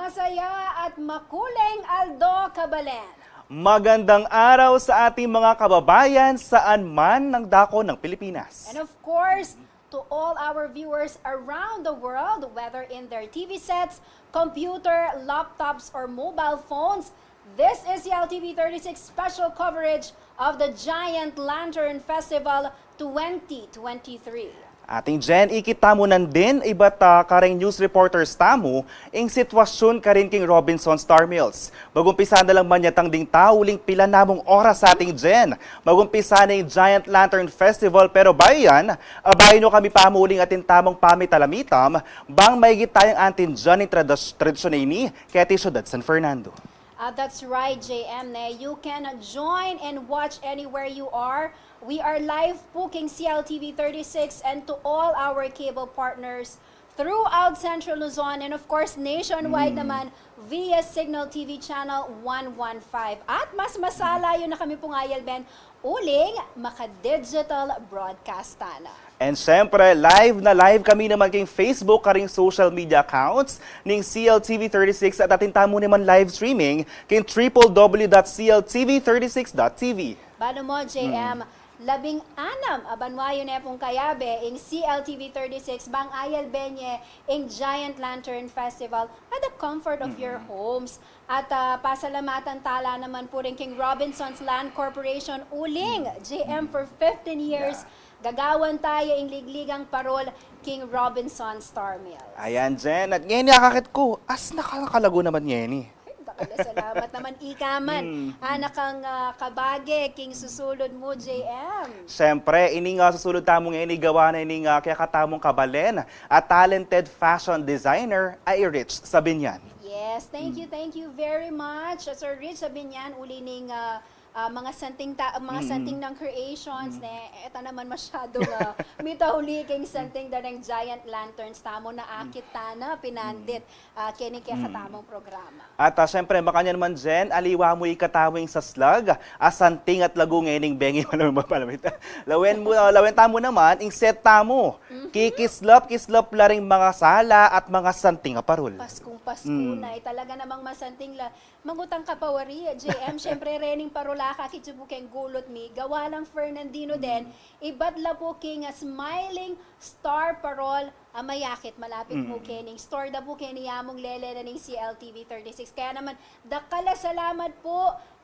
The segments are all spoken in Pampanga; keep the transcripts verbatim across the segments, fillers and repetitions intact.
Masaya at makuleng aldo, kabalen. Magandang araw sa ating mga kababayan saan man ng dako ng Pilipinas. And of course, to all our viewers around the world, whether in their T V sets, computer, laptops, or mobile phones, this is C L T V thirty-six special coverage of the Giant Lantern Festival twenty twenty-three. Ating Jen, ikit tamu nandin ibat kareng news reporters tamu ing sitwasyun karin king Robinson Star Mills. Magumpisa na lang manyatang ding tau uling pila namung oras, ating Jen. Magumpisa na ing Giant Lantern Festival, pero bayu yan, abayu no kami pamuling atin tamung pamitalamitam bang maigit tayang antindian ing tradas-, tradisyun a ini keti syudad San Fernando. Ah, that's right, J M, ne. You can join and watch anywhere you are. We are live pu king C L T V thirty-six and to all our cable partners throughout Central Luzon and of course nationwide naman via Signal T V Channel one one five. At mas masala yu na kami pung ayalben uling maka-digital broadcast tana. And syempre, live na live kami naman king Facebook karing social media accounts ning C L T V thirty-six at atin tamu naman live streaming king triple W dot C L T V thirty-six dot T V. Bano mo, J M, labing anam a banwa yu ne pung kayabe ing C L T V thirty-six bang ayalben ye ing Giant Lantern Festival at the comfort of your homes. At, ah, pasalamatan tala naman pu rin king Robinson's Land Corporation uling, J M, for fifteen years, gagawan taya ing ligaligang parol king Robinson Star Mills. Ayan, Jen. At ngeni akakit ku, as nakakalagu naman ngeni. Ay, dakal a salamat naman, ika man. Anak kang, ah, kabage king susulud mu, J M. Siyempre, ining, ah, susulud tamu ngeni gawa na ining, ah, kekatamung kabalen a talented fashion designer a i Rich Sabinian. Yes, thank you, thank you very much, Sir Rich Sabinian, uli ning, ah, ah, mga santing ta-, mga santing nang creations, ne, eta naman masyadong, ah, mitauli king santing da ring giant lanterns tamu na akit tana, pinandit, ah, keni kekatamung programa. At, ah, siyempre, makanyan naman, Jen, aliwa mu ikatamu ing saslag a santing at lagu ngening bengi, malamit, malamit. Lawen mu, ah, lawen tamu naman ing set tamu. Kikislap-kislap la ring mga sala at mga santing a parul. Paskung Pasko na, eh, talaga namang masanting la. Mangutang ka pa wari, J M, siyempre, rening parul a akakit yu pu keng gulut mi, gawa lang Fernandino din, ibat la pu king, ah, Smiling Star Parol a mayakit malapit pu kening store da pu keni yamung lele na ning C L T V thirty-six. Kaya naman, dakal a salamat pu,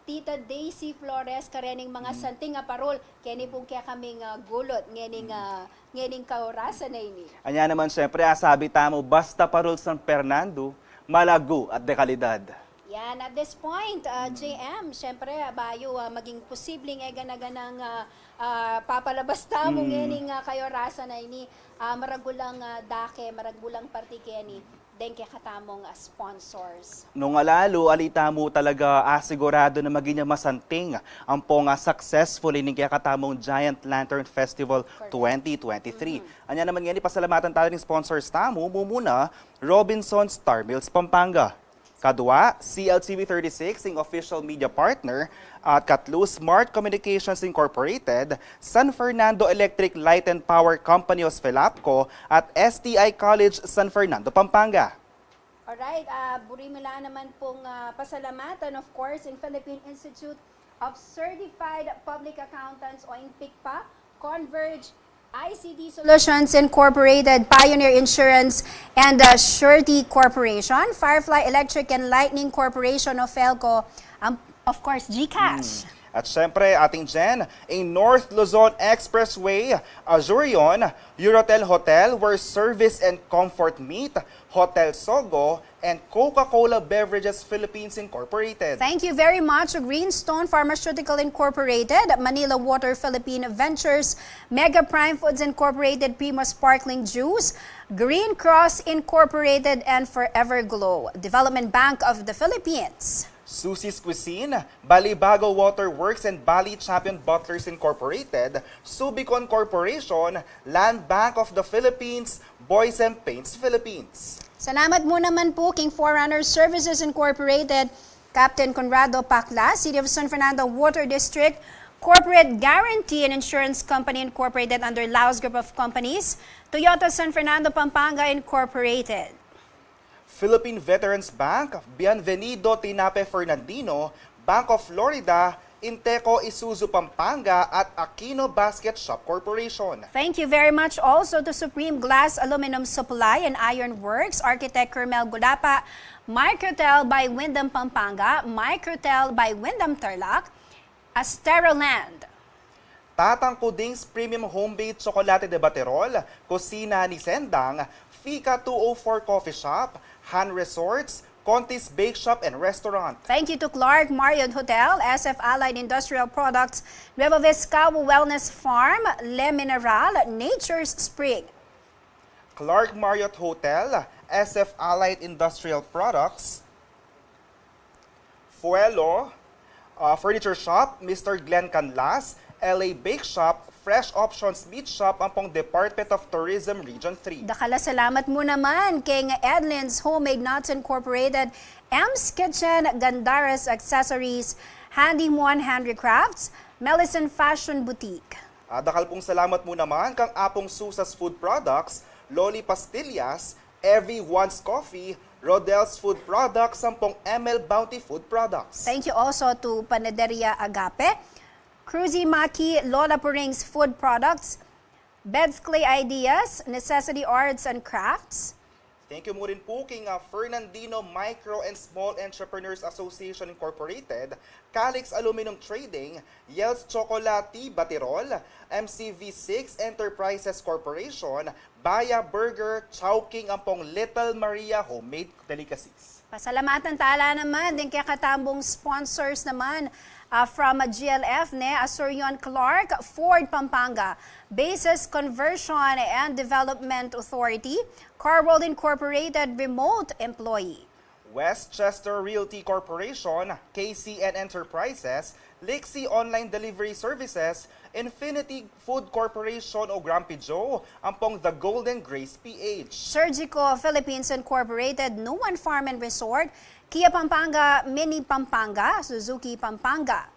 Tita Daisy Flores, karening mga santing a parul keni pung kekaming, ah, gulut ngening, ah, ngening kaorasan a ini. Anya naman, siyempre, asabi tamu, basta parul San Fernando, malagu at de kalidad. Yan, at this point, ah, J M, siyempre, ah, bayu, ah, maging posibleng e gana-ganang, ah, ah, papalabas tamu ngening, ah, kaorasan a ini, ah, maragul lang, ah, dake, maragul lang parti keni deng kekatamung, ah, sponsors. Nung alalu, ali tamu talaga, ah, sigurado na maging masanting ampong, ah, successful ining kekatamung Giant Lantern Festival twenty twenty-three. Anya naman ngeni, pasalamatan tala ring sponsors tamu, mumuna, Robinson Star Mills Pampanga. Kadua, C L T V thirty-six, ing official media partner, at katlu, Smart Communications Incorporated, San Fernando Electric Light and Power Company o SFELAPCO, at S T I College San Fernando, Pampanga. Alright, ah, buri mi la naman pung, ah, pasalamatan, of course, ing Philippine Institute of Certified Public Accountants o ing PICPA, Converge I C T Solutions Incorporated, Pioneer Insurance, and, uh, Surety Corporation, Firefly Electric and Lighting Corporation o PHELCO, um, of course, GCash. At syempre, ating Jen, ing North Luzon Expressway, Azurion, Eurotel Hotel, where service and comfort meet, Hotel Sogo, and Coca-Cola Beverages Philippines Incorporated. Thank you very much, Greenstone Pharmaceutical Incorporated, Manila Water Philippine Ventures, Mega Prime Foods Incorporated, Primo Sparkling Juice, Green Cross Incorporated, and Forever Glow Development Bank of the Philippines. Susie's Cuisine, Balibago Water Works and Bali Champion Butlers Incorporated, Subicon Corporation, Land Bank of the Philippines, Boys and Paints Philippines. Salamat mu naman pu king Forerunner Services Incorporated, Captain Conrado Pacla, City of San Fernando Water District, Corporate Guarantee and Insurance Company Incorporated under Laos Group of Companies, Toyota San Fernando Pampanga Incorporated. Philippine Veterans Bank, Bienvenido Tinape Fernandino, Bank of Florida, Inteco Isuzu Pampanga at Aquino Basket Shop Corporation. Thank you very much also to Supreme Glass Aluminum Supply and Iron Works, Architect Kermel Gulapa, Microtel by Wyndham Pampanga, Microtel by Wyndham Tarlac, Asteroland. Tatang Kuding's Premium Homemade Chocolate de Baterol, Kusina ni Sendang, Fika two oh four Coffee Shop, Han Resorts, Conti's Bake Shop and Restaurant. Thank you to Clark Marriott Hotel, S F Allied Industrial Products, Nuevo Vizcao Wellness Farm, Le Mineral, Nature's Spring. Clark Marriott Hotel, S F Allied Industrial Products, Fuelo uh, Furniture Shop, Mister Glenn Canlas, L A Bake Shop, Fresh Options Meat Shop, ampong Department of Tourism Region three. Dakal a salamat mu naman keng Edlin's Homemade Nuts Incorporated, M's Kitchen, Gandara's Accessories, Handy Muan Handicrafts, Melicent Fashion Boutique. Ah, dakal pung salamat mu naman kang Apung Susas Food Products, Loli Pastillas, Everyone's Coffee, Rodel's Food Products, ampong M L Bounty Food Products. Thank you also to Panaderia Agape, Cruzy Maki, Lola Puring's Food Products, Beds Clay Ideas, Necessity Arts and Crafts. Thank you mu rin pu king, ah, Fernandino Micro and Small Entrepreneurs Association Incorporated, Calix Aluminum Trading, Yells Chocolate Batirol, M C V six Enterprises Corporation, Baya Burger, Chowking, ampong Little Maria Homemade Delicacies. Pasalamatan tala naman ding kekatamung sponsors naman, ah, from G L F, ne, Asurion Clark, Ford Pampanga, Basis Conversion and Development Authority, Car World Incorporated, Remote Employee. Westchester Realty Corporation, K C N Enterprises, Lixi Online Delivery Services, Infinity Food Corporation o Grumpy Joe, ampong The Golden Grace P H. Surgico Philippines Incorporated, Nuan Farm and Resort, Kia Pampanga, Mini Pampanga, Suzuki Pampanga.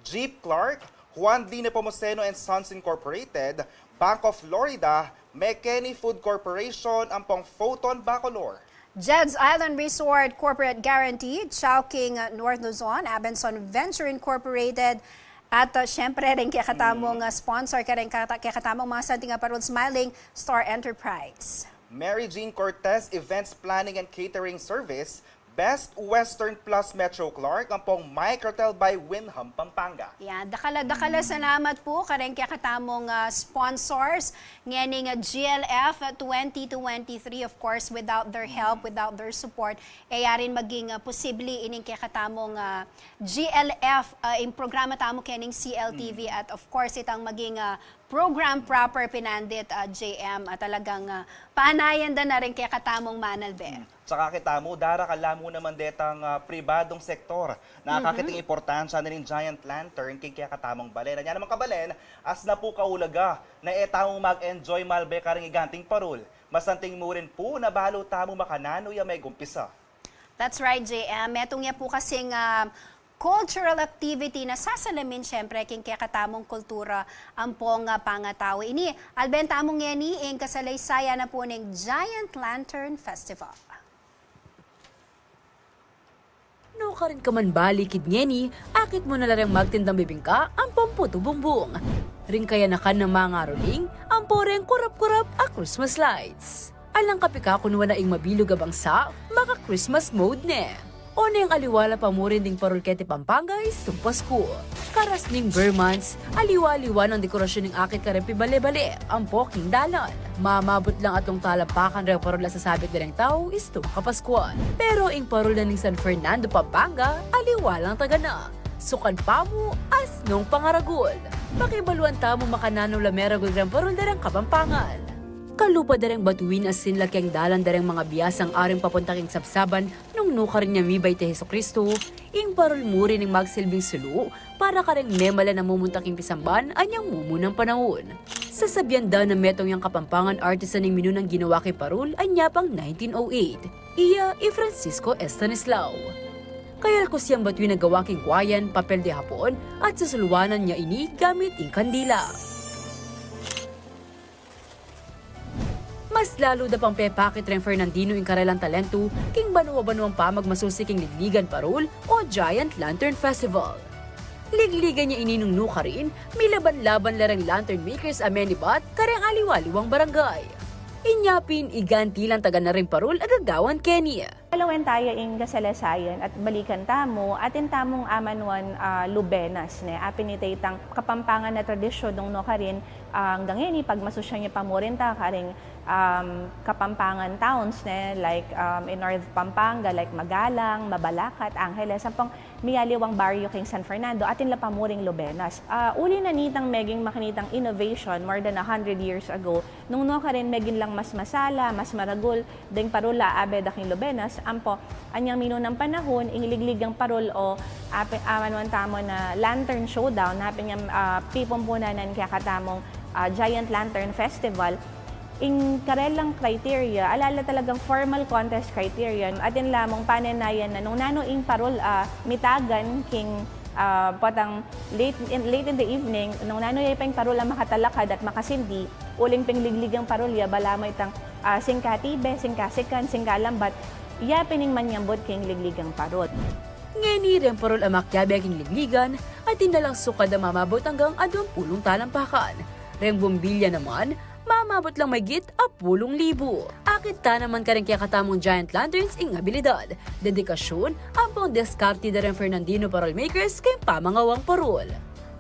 Jeep Clark, Juan D. Nepomuceno and Sons Incorporated, Bank of Florida, McKinney Food Corporation, ampong Photon Bacolor. Jed's Island Resort Corporate Guarantee, Chowking, uh, North Luzon, Abenson Venture Incorporated, at, uh, syempre, ring kekatamung, uh, sponsor, kareng kata-, kekatamung masanting a parul, Smiling Star Enterprise. Mary Jean Cortez Events Planning and Catering Service, Best Western Plus Metro Clark, ampong Microtel by Wyndham, Pampanga. Yan, dakala, dakala salamat pu kareng kekatamung, ah, sponsors ngening, ah, G L F twenty twenty-three. Of course, without their help, without their support, e ya rin maging, ah, posible ining kekatamung, ah, G L F, ah, ing programa tamu kening C L T V, at of course, itang maging, ah, program proper pinandit, ah, J M, ah, talagang, ah, panayan da na rin kekatamung manalbe. Tsaka kitamu, darakal la mu naman detang, ah, pribadong sektor na akakiting importansya na ning Giant Lantern king kekatamung balen. Anya naman kabalen, as na pu kaulaga na e tamu mag-enjoy malbe karing iganting parul, masanting mu rin pu na balu tamu makananu ya megumpisa. That's right, J M. Metung ya pu kasing, ah, cultural activity na sasalamin, syempre, king kekatamung kultura ampong, ah, pangatau. Ini, alben tamu ngeni ing kasaleysayan na pu ning Giant Lantern Festival. Nukarin ka man balikid ngeni, akit mu na la reng magtindang bibingka ampong putu bumbung, ring kayanakan nang mangaruling, ampo reng kurap-kurap a Christmas lights. Alang kapikakunuan na ing mabilug a bangsa, maka-Christmas mode ne. Oneng aliwa la pa mu rin ding parul keti Pampanga istung Pasku. Karas ning ber months, aliwa-aliwa nang dekorasyun ning akit kareng pibale-bale ampo king dalan. Mamabut lang atung talampakan reng parul a sasabit da reng tau istung Kapaskuan. Pero ing parul na ning San Fernando, Pampanga, aliwa lang tagana. Sukat pa mu, asnong pangaragul. Pakibaluan tamu makananu la meragul reng parul da reng Kapampangan. Kalupa da reng batuin a sinlak keng dalan da reng mga biasang aring papunta keng sabsaban nung nukarin ya mibait i Jesucristo, ing parul mu rin ing magsilbing sulu para kareng memalan a mumunta king pisamban anyang mumunang panaun. Sasabian da na metung yang Kapampangan artisan ing minunang ginawa king parul anya pang nineteen oh eight, iya i Francisco Estanislao. Kayalkus yang batuin a gawa king kuayan, papel de hapon, at susuluanan ya ini gamit ing kandila. Mas lalu da pang pepakit reng Fernandino ing karelang talentu king banua-banuang pamagmasusi king Ligligan Parol o Giant Lantern Festival. Ligligan ya ini nung nukarin, milaban-laban la reng lantern makers a menibat kareng aliwa-aliwang barangay. Inya pin, iganti lang taga na ring parol a gagawan keni. Lawen taya ing kasalasayan at balikan tamu, atin tamung amanuan, ah, lubenas, ne? Apin ita itang Kapampangan a tradisyun nung nukarin, ah, anggang ngeni pagmasusyan ya pa mu rin ta karing, um, Kapampangan towns, ne? Like, um, in North Pampanga, like Magalang, Mabalacat, Angeles, ampong miyaliwang baryo king San Fernando, atin la pa mu ring lubenas. Ah, uli na nitang meging makanitang innovation more than a hundred years ago, nung nukarin meging lang mas masala, mas maragul, deng parol a abe da king lubenas, ampo, anyang minunang panahun, ing Ligligang Parol o, ape-, amanuan tamu na Lantern Showdown, na pin yang, ah, pipumpunan ning kekatamung, ah, Giant Lantern Festival, ing karelang criteria, ala la talagang formal contest criteria, atin lamung panenayan na nung nanu ing parol, ah, mitagan king, ah, potang late in, late in the evening, nung nanu ya pa ing parol a makatalakad at makasindi, uling pin Ligligang Parol ya, balamu itang, ah, singkatibe, singkasikan, singkalambat, ya pin ing manyambut king Ligligang Parol. Ngeni reng parol a makiabe king Ligligan, atin na lang sukad a mamabut anggang aduang pulung talampakan. Reng bumbilya naman, mamabut lang mahigit apulung libu. Akit ta naman kareng kekatamung Giant Lanterns ing abilidad, dedikasyun, ampong diskarte da reng Fernandino parol makers king pamangawang parol.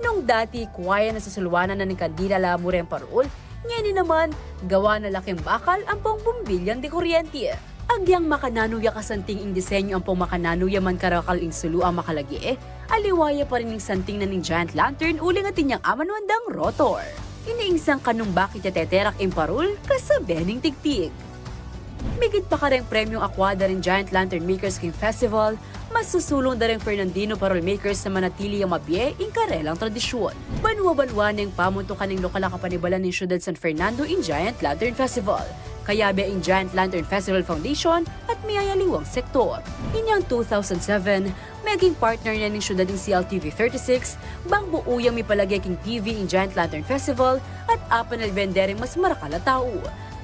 Nung dati, kuwaya na susulwanan na ning kandila la mu reng parol, ngeni naman, gawa na la king bakal ampong bumbilyang de kuryente. Agyang makananu ya kasanting ing disenyu ampong makananu ya man karakal ing sulu a makalage, aliwa ya pa rin ing santing na ning Giant Lantern uling atin yang amanuan dang rotor. Ini ing sangkan nung bakit ya teterak ing parol, kasabe ning tigtig. Migit pa kareng premyung akua da reng Giant Lantern Makers king festival, masusulung da reng Fernandino parol makers na manatili yang mabie ing karelang tradisyun. Banua-banua neng pamuntukan ning lokal a kapanibalan ning Syudad San Fernando ing Giant Lantern Festival. Kayabe ing Giant Lantern Festival Foundation at miyayaliwang sektor. Inyang two thousand seven, meging partner na ning syudad ing C L T V thirty-six, bang buu yang mipalage king T V ing Giant Lantern Festival at apanalben de ring mas marakal a tau,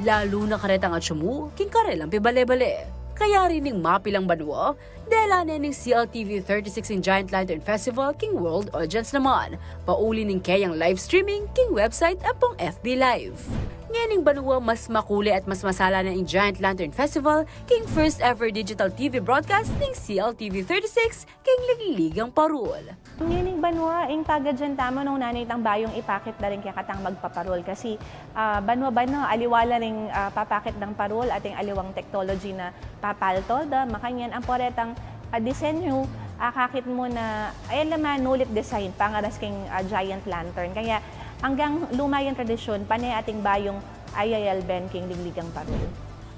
lalu na karetang atsu mu king karelang pibale-bale. Kaya rin ning mapilang banua, dela ne ning C L T V thirty-six ing Giant Lantern Festival king world audience naman, pauli ning keyang live streaming king website ampong F B Live. Ngening banua mas makuli at mas masala na ing Giant Lantern Festival king first ever digital T V broadcast ning C L T V thirty-six king Ligligang Parol. Ngening banua, ing pagadian tamu nung nanu itang bayung ipakit da ring kekatang magpaparol kasi, ah, banua-banua, aliwa la ring, ah, papakit dang parol, ating aliwang technology na papalto da, makanyan, ampo retang, ah, disenyu, ah, akakit mu na, ayan la, manulit design, pangaras king, ah, Giant Lantern. Kaya, anggang luma yang tradisyun, pane ating bayung ayayalben king Ligligang Parol.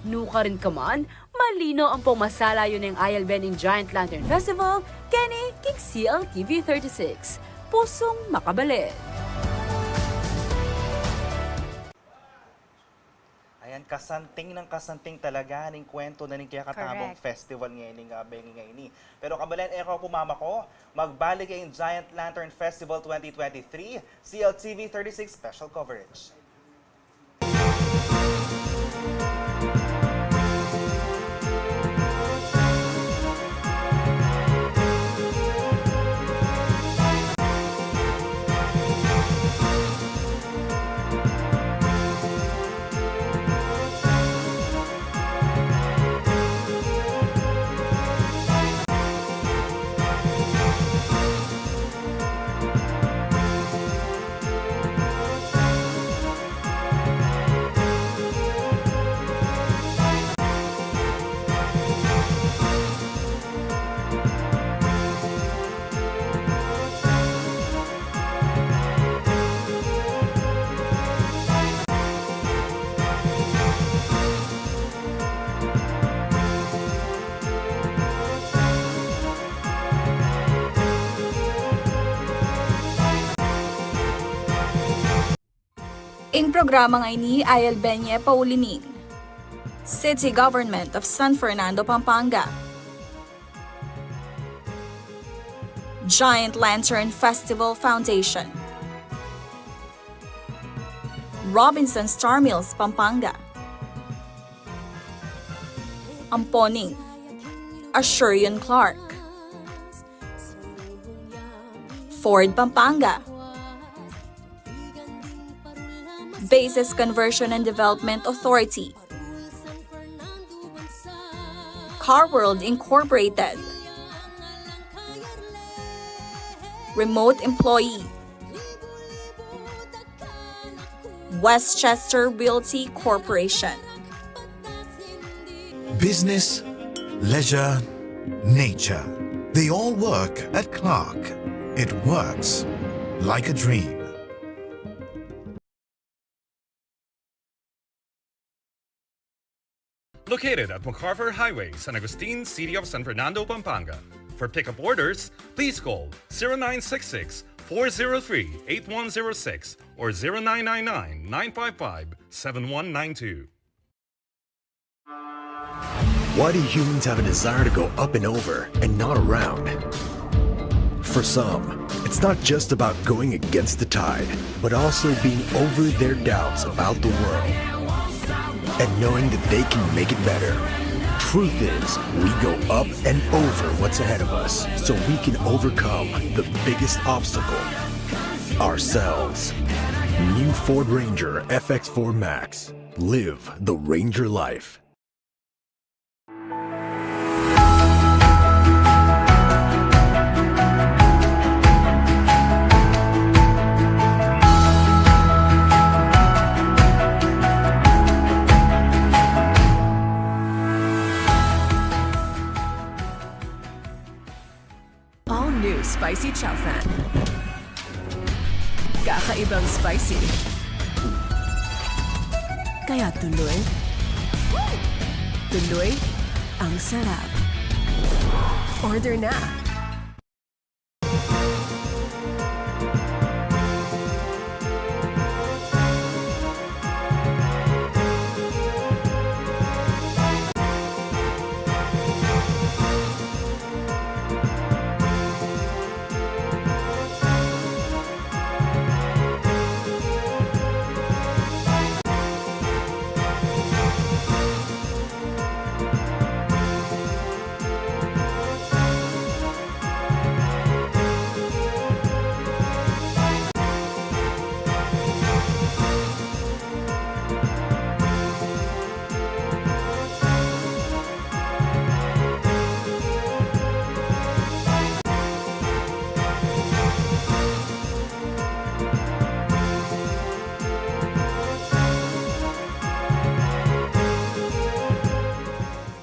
Nukarin ka man, malino ampong masala yu neng ayalben ing Giant Lantern Festival, keni king C L T V thirty-six. Pusung makabale. Ayan, kasanting nang kasanting talaga ning kwento na ning kekatamung Correct. Festival ngeni, ah, bengi ngeni. Pero kabalen, e ko pu mamako, magbalik ing Giant Lantern Festival twenty twenty-three, C L T V thirty-six special coverage. Ing programang ini ayalben ye pauli ning City Government of San Fernando, Pampanga, Giant Lantern Festival Foundation, Robinson Star Mills, Pampanga, Ampo ning Assurion Clark, Ford Pampanga, Bases Conversion and Development Authority, Car World Incorporated, Remote Employee, Westchester Realty Corporation. Business, leisure, nature. They all work at Clark. It works like a dream. Located at MacArthur Highway, San Agustin, City of San Fernando, Pampanga. For pickup orders, please call zero nine six six, four zero three, eight one zero six or zero nine nine nine, nine five five, seven one nine two. Why do humans have a desire to go up and over and not around? For some, it's not just about going against the tide, but also being over their doubts about the world and knowing that they can make it better. Truth is, we go up and over what's ahead of us so we can overcome the biggest obstacle, ourselves. New Ford Ranger F X four Max. Live the Ranger life. All new spicy chow fan. Kakaibang spicy. Kaya tuloy, tuloy ang sarap. Order na.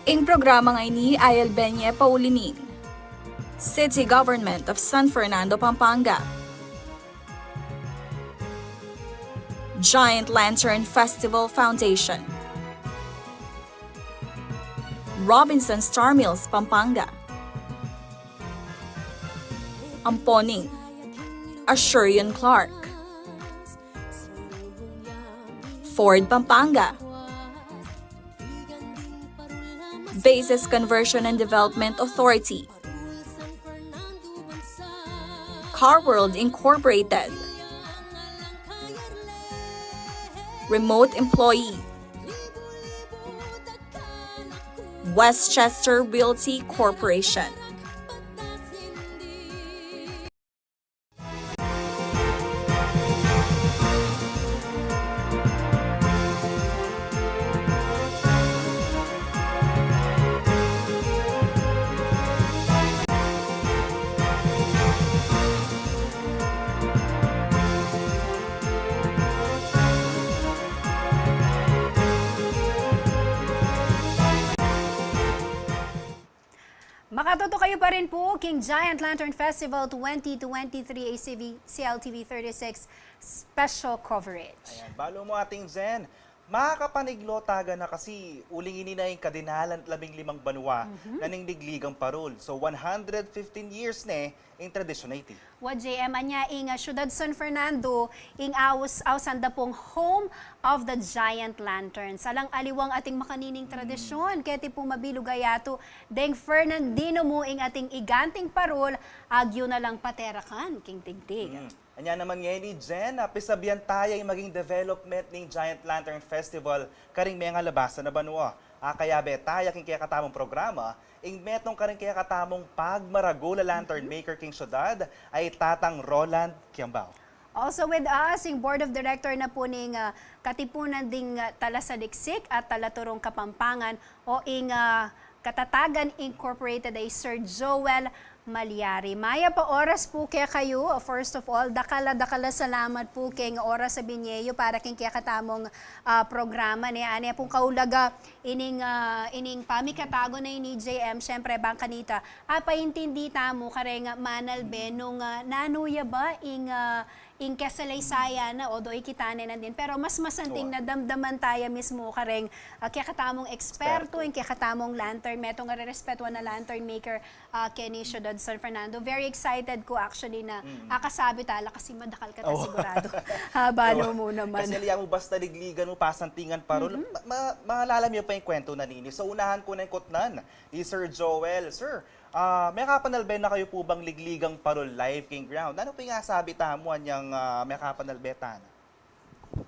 Ing programang ini ay alben ye pauli ning City Government of San Fernando, Pampanga, Giant Lantern Festival Foundation, Robinson Star Mills, Pampanga, ampo ning Assurion Clark, Ford Pampanga, Bases Conversion and Development Authority, Car World Incorporated, Remote Employee, Westchester Realty Corporation. Makatutok kayu pa rin pu king Giant Lantern Festival twenty twenty-three, A C V, C L T V thirty-six special coverage. Ayan, balu mu, Ating Zen, makapaniglo taga na kasi uling ini na ing kadinalan labing limang banua na ning ligligang parul. So, one hundred fifteen years ne ing tradisyun a iti. Wa, J M, anya ing, ah, syudad San Fernando, ing aus-, ausan da pung home of the Giant Lanterns. Alang aliwang ating makanining tradisyun, keti pung mabilug a yatu, deng Fernandino mu ing ating iganting parul, agyu na lang paterakan king tigtig. Mm. Anya naman ngeni, Jen, ah, pisabian taya ing maging development ning Giant Lantern Festival karing mengalabasan a banua. Akayabe taya king kekatamung programa, ing metung karing kekatamung pagmaragul a lantern maker king syudad, ay Tatang Roland Kiambao. Also with us, ing Board of Director na pu ning, ah, Katipunan ding, ah, Talasaliksik at Talaturung Kapampangan o ing, ah, Katatagan Incorporated ay Sir Joel Malyari. Mayap a oras pu kekayu. First of all, dakal a dakal a salamat pu keng oras a binye yu para king kekatamung, ah, programa, ne. Ane pung kaulaga ining, ah, ining pamikatago na ini, J M, syempre, bang kanita, ah, paintindi tamu kareng manalbe nung, ah, nanu ya ba ing, ah, ing kasaleysayan na, although ikit ne nandin, pero mas masanting na damdaman taya mismu kareng, ah, kekatamung eksperto, ing kekatamung lantern, metung a rerespetuan a lantern maker, ah, keni syudad San Fernando. Very excited ku actually na akasabi tala kasi madakal ka ta sigurado. Haba mu naman. Kasi ali mu basta ligligan mu, pasantingan parul. Ma-, ma-, malalam yu pa ing kwentu na nini. So, unahan ku neng kutnan i Sir Joel. Sir, ah, mekapanalbe na kayu pu bang ligligang parul live king ground? Nanu pu ing asabi tamu anyang, ah, mekapanalbe tana?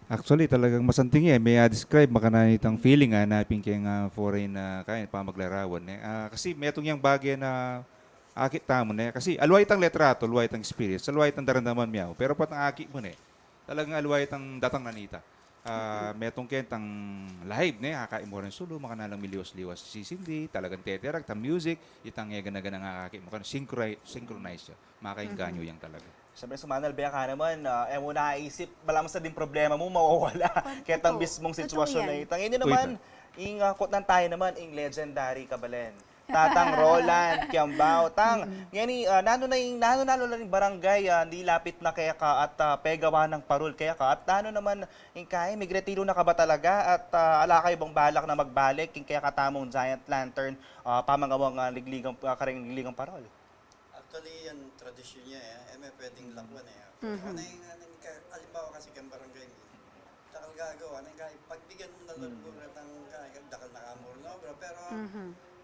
Actually, talagang masanting ya, e. Me a-describe makanyan itang feeling, ah, na pin keng, ah, foreign, ah, kain, pamaglarawan, ne. Ah, kasi metung yang bage na akit tamu, ne. Kasi aliwa itang litrato, aliwa itang experience, aliwa itang daramdaman mu. Pero potang akit mu, ne, talagang aliwa itang datang na nita. Ah, metung keng tang live, ne, akait mu reng sulu, makanyan lang miliwas-liwas sisindi, talagang teterag, tang music, itang e gana-ganang akakit mu, kan synchronize ya. Makaengganyo yang talaga. Siyempre, sumanalbe ka naman, ah, e mu naisip, balamu sa ding problema mu, mawawala. Ketang mismung sitwasyon na itang. Ini naman, ing, ah, kutnan taya naman, ing legendary, kabalen, Tatang Roland Kiambao. Tang, ngeni, ah, nanu na ing, nanu na la ing barangay, ah, nilapit na keka at, ah, pegawa nang parul keka? At nanu naman ing kain, migretiro na ka ba talaga? At, ah, ala kayu bang balak na magbalik king kekatamung Giant Lantern, ah, pamangawang, ah, ligligang, ah, kareng ligligang parul? Actually, yan tradisyon ya, e. E me pwedeng lakuan, e. Ano ing, ano ing ka-, alimbawa kasi keng barangay mi, dakal gagawan, e, kaya pagbigyan mu na lang pura tang, kaya dakal na ka mu rin obra, pero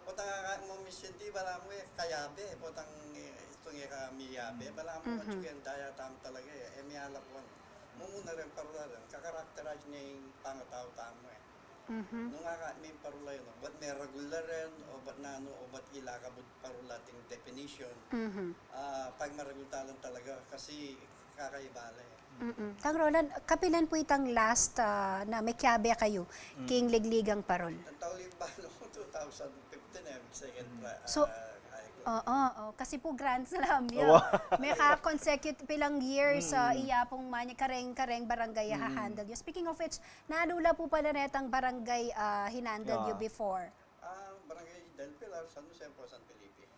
potang akakit mu misyon, di, balamu, e, kayabe, potang, e, itung e ka miyabe, balamu, atsu keng daya tamu talaga, e. E me alakuan. Mumuna reng parul a rin, kakarakterize ne ing pangatau tamu, e. Nung akakit me ing parul a yun, obat meragul la rin, obat nanu, obat ila kabud parul ating definition. Ah, pagmaragul ta lang talaga kasi kakaiba la, e. Mm. Tang Roland, kapilan pu itang last, ah, na mekiabe kayu king ligligang parul? Ang tauli pa nung two thousand fifteen, e, second, ah, so, oo, oo. Kasi pu Grand Slam ya. Meka-consecutive pilang years, ah, iya pung manya kareng, kareng barangay a ha-handle yu. Speaking of which, nanu la pu pala retang barangay, ah, hinandle yu before? Ah, Barangay Del Pilar, San Jose, po, San Felipe.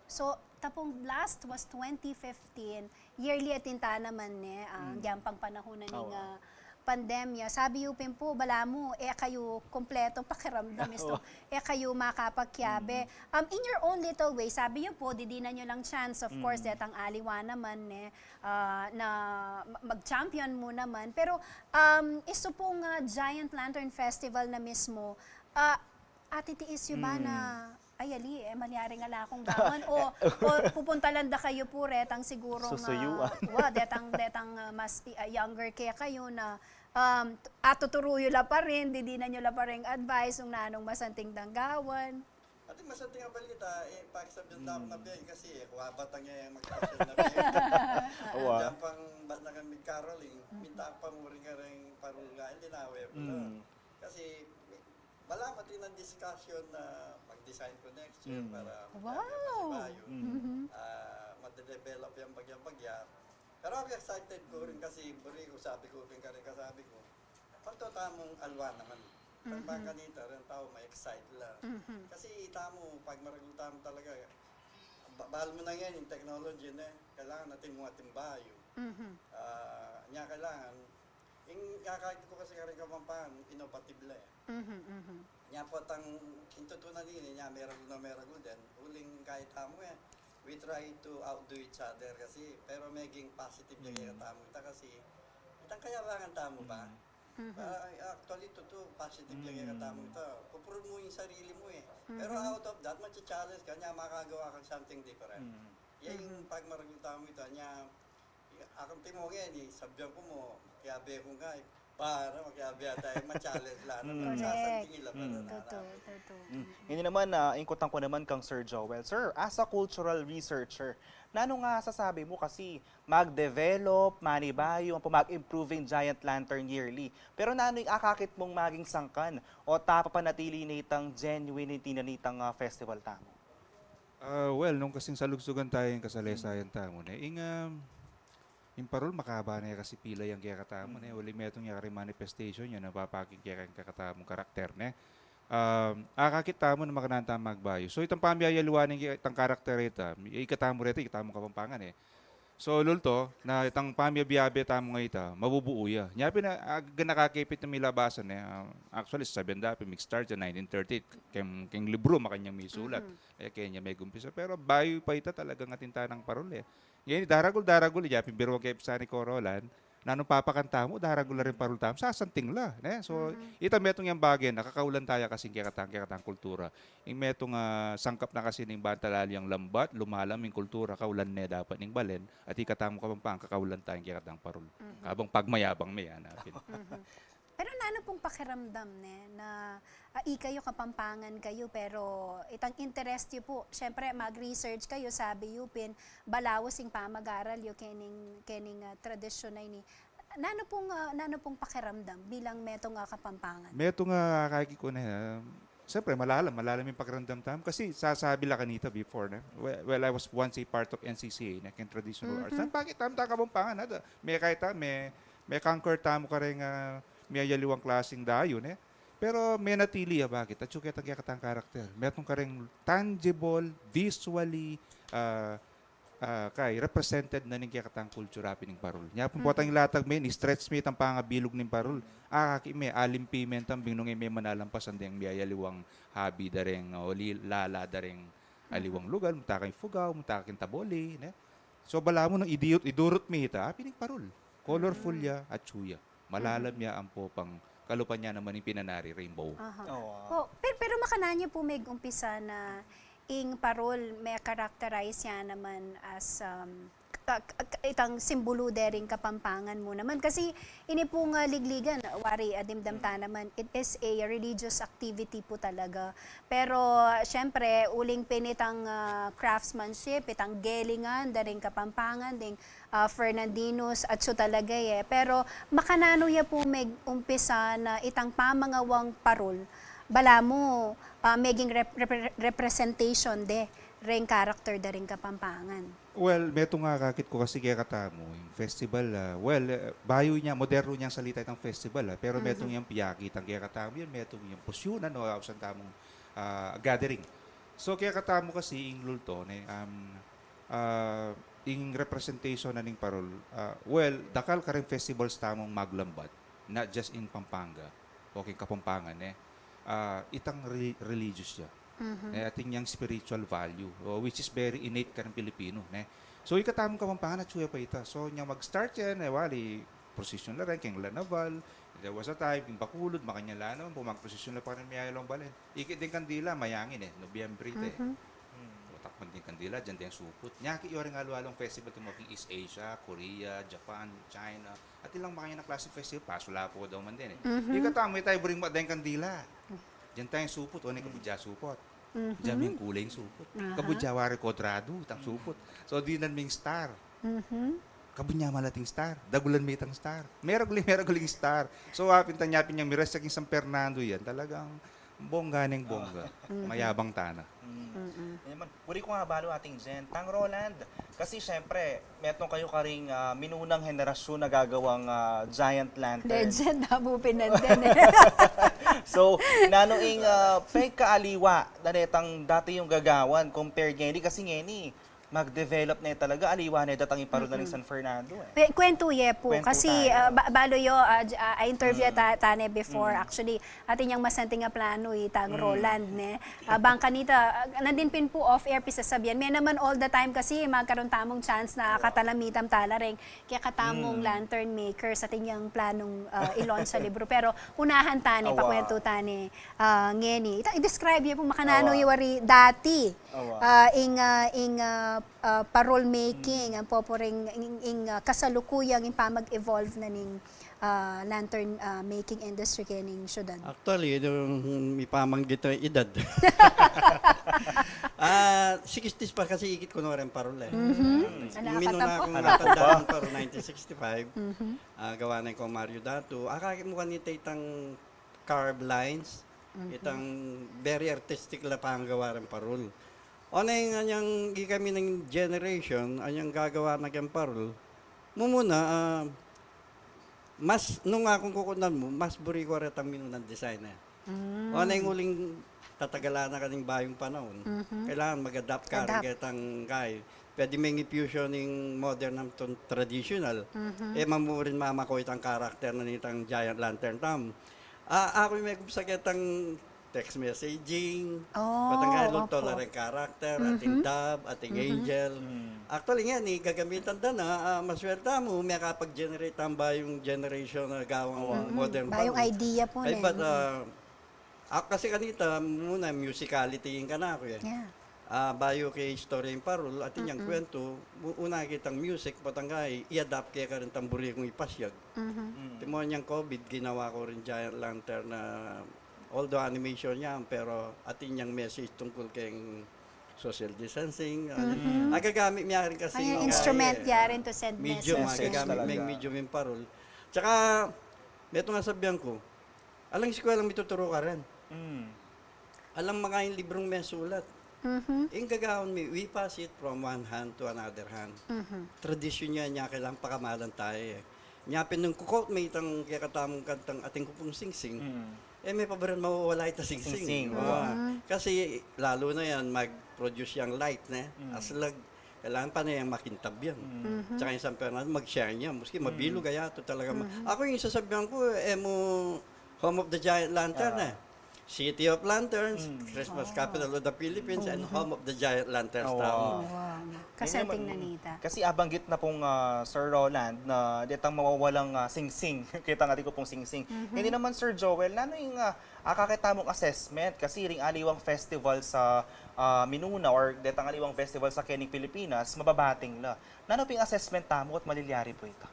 So, tapung last was twenty fifteen, yearly atin ta naman, ne, ah, agyang pangpanahunan ning, ah, pandemya. Sabi yu pin pu, balamu, e kayu kumpletong pakiramdam, istu, e kayu makapakiabe. Um, in your own little way, sabi yu pu, didinan yu lang chance, of course, detang aliwa naman, ne, ah, na ma-, mag-champion mu naman. Pero, um, istu pung, ah, Giant Lantern Festival na mismu, ah, atitiis yu ba na, ay, ali, e malyaring ala kung gawan, o, o pupunta lang da kayu pu retang sigurung, ah, wa, detang, detang, ah, mas, ah, younger kekayu na, um, atuturu yu la pa rin, didinan yu la pa rin advice nung nanung masanting dang gawan? Ating masanting a balita, e, pakisabian da ku na pin kasi, e, kuwa batang e magpasyal na pin. Awa. Diyan pang bat na kami caroling, minta pa mu rin kareng parul nga, e, linawe. Kasi, balamu atin nang discussion na mag-design ku next year para magkakabayo. Ah, madedevelop yang bagya-bagya. Pero aku excited ku rin kasi, buri ku, sabi ku rin kareng kasabi ku, pag tutu tamung aliwa naman. Pag kanita rin tau, ma-excite la. Kasi itamu, pagmaragul tamu talaga, ba-, balu mu na ngeni ing technology, ne, kailangan atin mu atin bayu. Ah, nya kailangan, ing akakit ku kasi kareng Kapampangan, innovative la, e. Nya potang, ing tutu na nini, nya meragul na meragul den, uling kaya tamu, e. We try to outdo each other kasi, pero meging positive ya kaya tamu ita kasi, itang kayabangan tamu ba? Ah, actually, tutu, positive ya kaya tamu ita. Pu-prove mu ing sarili mu, e. Pero out of that, macha-challenge ka, nya makagawa kang something different. Ya ing pagmaragul tamu ita, nya, akung timungan, e, sabyan ku mu, kiyabe ku nga, e, Para makiabe tayo, ma-challenge la, no? Mm. Correct. Sasanting ila, mm, para na. Totoo, totoo. Mm. Ini naman, ah, ikutan ku naman kang Sir Joel. Sir, as a cultural researcher, nanu ing sasabi mu kasi mag-develop, manibayu, ampo mag-improve ing Giant Lantern yearly? Pero nanu ing akakit mung maging sangkan o tapapanatili na itang genuinity na nitang, ah, festival tamu? Ah, well, nung kasing salugsugan tamu ing kasalesayan tamu, ne, ing, ah, ing parol makaba ne kasi pila yang kekatamu, ne, uli metung ya karing manifestation ya, napapakit kekang kekatamung karakter, ne. Ah, akakit tamu na makananu tamung magbayu. So, itang pamiyayaliwa ning ke-, itang karakter ita, ikatamu reta, ikatamung Kapampangan, e. So, lulto, na itang pamiyabiabe tamu ngeni ita, mabubuu ya. Nya pin, ah, ganaka kepit na milabasan, e. Ah, actually, sasabian da pin, mig-start ya nineteen thirty-eight, keng, keng libru, makanyang misulat. Mhm. E, kenya megumpisa. Pero bayu pa ita talagang atin tanang parol, e. Ngeni, daragul, daragul, ya pin biruan ke pin sa ni Korolan, nanung papakan tamu, daragul la ring parol tamu, sasanting la, ne? So, mhm, ita metung yang bage na, kakaulan taya kasing kekatang, kekatang kultura. Ing metung, ah, sangkap na kasi ning bantalalyang lambat, lumalam ing kultura, kaulan ne dapat ning balen, at ikatamu Kapampangan, kakaulan taya ing kekatang parol. Mhm. Kabang pagmayabang me, hanapin. Mhm. Pero nanu pung pakiramdam, ne, na, ah, ikayu Kapampangan kayu, pero itang interest yu pu, siyempre, mag-research kayu, sabi yu pin, balaus ing pamag-aral yu kening, kening, ah, tradisyun a ini. Nanu pung, ah, nanu pung pakiramdam bilang metung a Kapampangan? Metung a, ah, akakit ku ne, ah, siyempre, malalam, malalam ing pakiramdam tamu. Kasi sasabi la kanita before, ne? Well, well, I was once a part of N C C A, ne, keng traditional arts. Mhm. Na, bakit tamu ta Kapampangan, ada? Me kaya ta, me, me-conquer tamu kareng, ah, miyayaliwang klaseng dayu, ne? Pero menatili ya, bakit? Atyu ketang kekatang karakter. Metung kareng tangible, visually, ah, ah, kay represented na ning kekatang kultura pin ing parol. Nya pin, mhm, potang ilatag me, i-stretch me itang pangabilug ning parol. Akakit me, alimpi me tambing nung e me manalampasan deng miyayaliwang habi da reng, o li-, lala da reng aliwang lugal, munta keng Fugao, munta keng Taboli, ne? So, balamu nung idiut-, idurut me ita, a, pin ing parol. Colorful ya, atyu ya. Malalam ya, ampo pang kalupa nya naman ing pinanari, rainbow. Aha. Oh, wow. Po, per-, pero makananu ya pu megumpisa na ing parol me-characterize ya naman as, um, ka-, ka-, itang simbulu dering Kapampangan mu naman. Kasi ini pung, ah, ligligan, wari, ah, dimdam ta naman, it is a religious activity pu talaga. Pero, ah, siyempre, uling pin itang, ah, craftsmanship, itang gelingan dering Kapampangan, ding, ah, Fernandinos, atyu talaga, e. Pero makananu ya pu megumpisa na itang pamangawang parol, balamu, ah, meging rep-, repre-, representation de reng character da reng Kapampangan? Well, metung a akakit ku kasi kekatamu, ing festival, ah, well, eh, bayu nya, modernu nyang salita itang festival, ah, pero metung yang piyakit, itang kekatamu yan, metung yang pusyunan o ausan tamung, ah, gathering. So, kekatamu kasi ing lulto, ne, um, ah, ing representation na ning parol, ah, well, dakal kareng festivals tamung maglambat, not just in Pampanga, o keng Kapampangan, ne. Ah, itang re-, religious ya. Mhm. Ne, atin yang spiritual value, o, which is very innate kareng Pilipino, ne. So, ikatamung Kapampangan, atyu ya pa ita. So, nyang mag-start yan, e, wali, procession la reng keng La Naval, there was a time, keng Bacolod, makanyan la naman pu, mag-procession la pa kareng miyayaliwang balen. Ikit deng kandila, mayangin, e, Nobyembre ita, e. Mhm. Hmm. O, takpan deng kandila, dyan deng suput. Nya ki, yoring alu-alung festival, timo keng East Asia, Korea, Japan, China. Atin lang makanyan a klaseng festival, pasu la pu daw man den, e. Mhm. Ikatamu, e tayu buring ma deng kandila. Dyan tayung suput, o, ne, kabud ya suput. Mhm. Dyan meng kule ing suput. Aha. Kabud ya wari kuadradu itang suput. So, dinan meng star. Mhm. Kabud ya malating star. Dagulan me itang star. Meragul, meragul ing star. So, apin ta nya pin yang miras ya keng San Fernando yan, talagang bongga neng bongga. Mhm. Mayabang tana. Mm. Mm-mm. Yan man. Buri ku nga balu ating Jen. Tang Roland, kasi siyempre, metung kayu karing, ah, minunang henerasyun a gagawang, ah, giant lantern. Legend, amu pin nandin, e. So, nanu ing, ah, pekaaliwa na netang dati yung gagawan, compare ngeni, kasi ngeni, mag-develop ne talaga, aliwa ne datang ing parol na ning San Fernando, e. Kwe-, kwentu ye pu, kasi, ah, ba-, balu yu, ah, j-, ah, interview ta-, tane before, actually, atin yang masanting a planu, i Tang Roland, ne. Ah, bang kanita, ah, nandin pin pu off-air pisasabian. Me naman all the time kasi magkaroon tamung chance na katalamitan tala reng kekatamung lantern makers, atin yang planung, ah, i-launch a libru. Pero unahan tane, pakwentu tane, ah, ngeni. Ita, i-describe ye pu, makananu ye wari dati, ah, ing, ah, ing, ah, ah, parol making, ampo pu ring, ing, ing, ah, kasalukuyang, ing pamag-evolve na ning, ah, lantern, ah, making industry keng syudad? Actually, nung ipamanggit na edad. Ah, sixties pa kasi ikit ku no reng parol e. Mhm. Anak ka minuna tapo. Kung anak ku natanda pa. Ng parol, nineteen sixty-five. Mhm. Ah, gawa na kong Mario Dato. Akakit mu kanita itang curved lines, mhm, itang very artistic la panggawa reng parol. O na ing anyang ikami neng generation, anyang gagawa na keng parol, mumuna, ah, mas, nung akung kukutnan mu, mas buri ku retang minunang design e. Mm. O na ing uling tatagalan na ka ning bayung panaun, mhm, kailangan mag-adapt ka rin. Adapt. Ketang kay, pwede meng i-fusion ing modern ampong traditional. Mhm. E, mamurin mamako itang karakter na nitang giant lantern tam. Ah, aku ing megumsa ketang text messaging, oh, patang kaya opo. Tolerant character, mhm, ating dove, ating, mhm, angel. Mm. Actually, ngeni, gagamitan da na, ah, maswerte mu, mekapag-generate tamu bayung generation na gawang, mhm, modern parol. Bayung idea pu. Ay, ne? But, ah, ah, kasi kanita, muna, musicality ing kanaku e. Yeah. Ah, bayu ke istorya ing parol, atin yang, mm-mm, kwentu, mu-, una kitang music, patang kaya, i-adapt ke kareng tamburi kung ipasyag. Mhm. Mm. Timo nyang COVID, ginawa ku rin giant lantern na, although animation yan, pero atin yang message tungkul keng social distancing, ano. Mhm. Agagamit mi rin kasi, ay, yung instrument, eh, ya rin to send medium, message. Message agagamit talaga. Meng medium ing parol. Tsaka, metung a sabian ku, alang eskuelang mituturu ka rin. Mm. Alang makanyan librung mesulat. Mhm. Ing gagawan mi, we pass it from one hand to another hand. Mhm. Tradisyun ya, nya kailangan pakamalan tamu e. Nya pin nung ku-quote mi itang kekatamung kantang Atin Ku Pung Singsing, mm, e, me pa ba rin mawawala itang singsing. Singsing, oo. Mm. Kasi lalo na yan, mag-produce yang light, ne? Mm. Aslag, kailangan pa na yang makintab yan. Mm. Mhm. Tsaka yung San Fernando, mag-shine yan. Maski mabilug, mm, kaya to talaga ma-, mhm, ako yung sasabihan ku, e mu Home of the Giant Lantern, ah, eh. City of Lanterns, mm, Christmas capital of the Philippines, and home of the Giant Lanterns tamu. Oh, wow. Kasi ating nanita. Kasi abanggit na pung, ah, Sir Roland na detang mawawalang, ah, singsing. Ketang Atin Ku Pung Singsing. Mhm. Ini naman, Sir Joel, nanu ing, ah, akakit tamung assessment? Kasi ring aliwang festival sa, ah, minuna or detang aliwang festival sa kening Pilipinas, mababating la. Nanu pung assessment tamu at malilyari pu ita?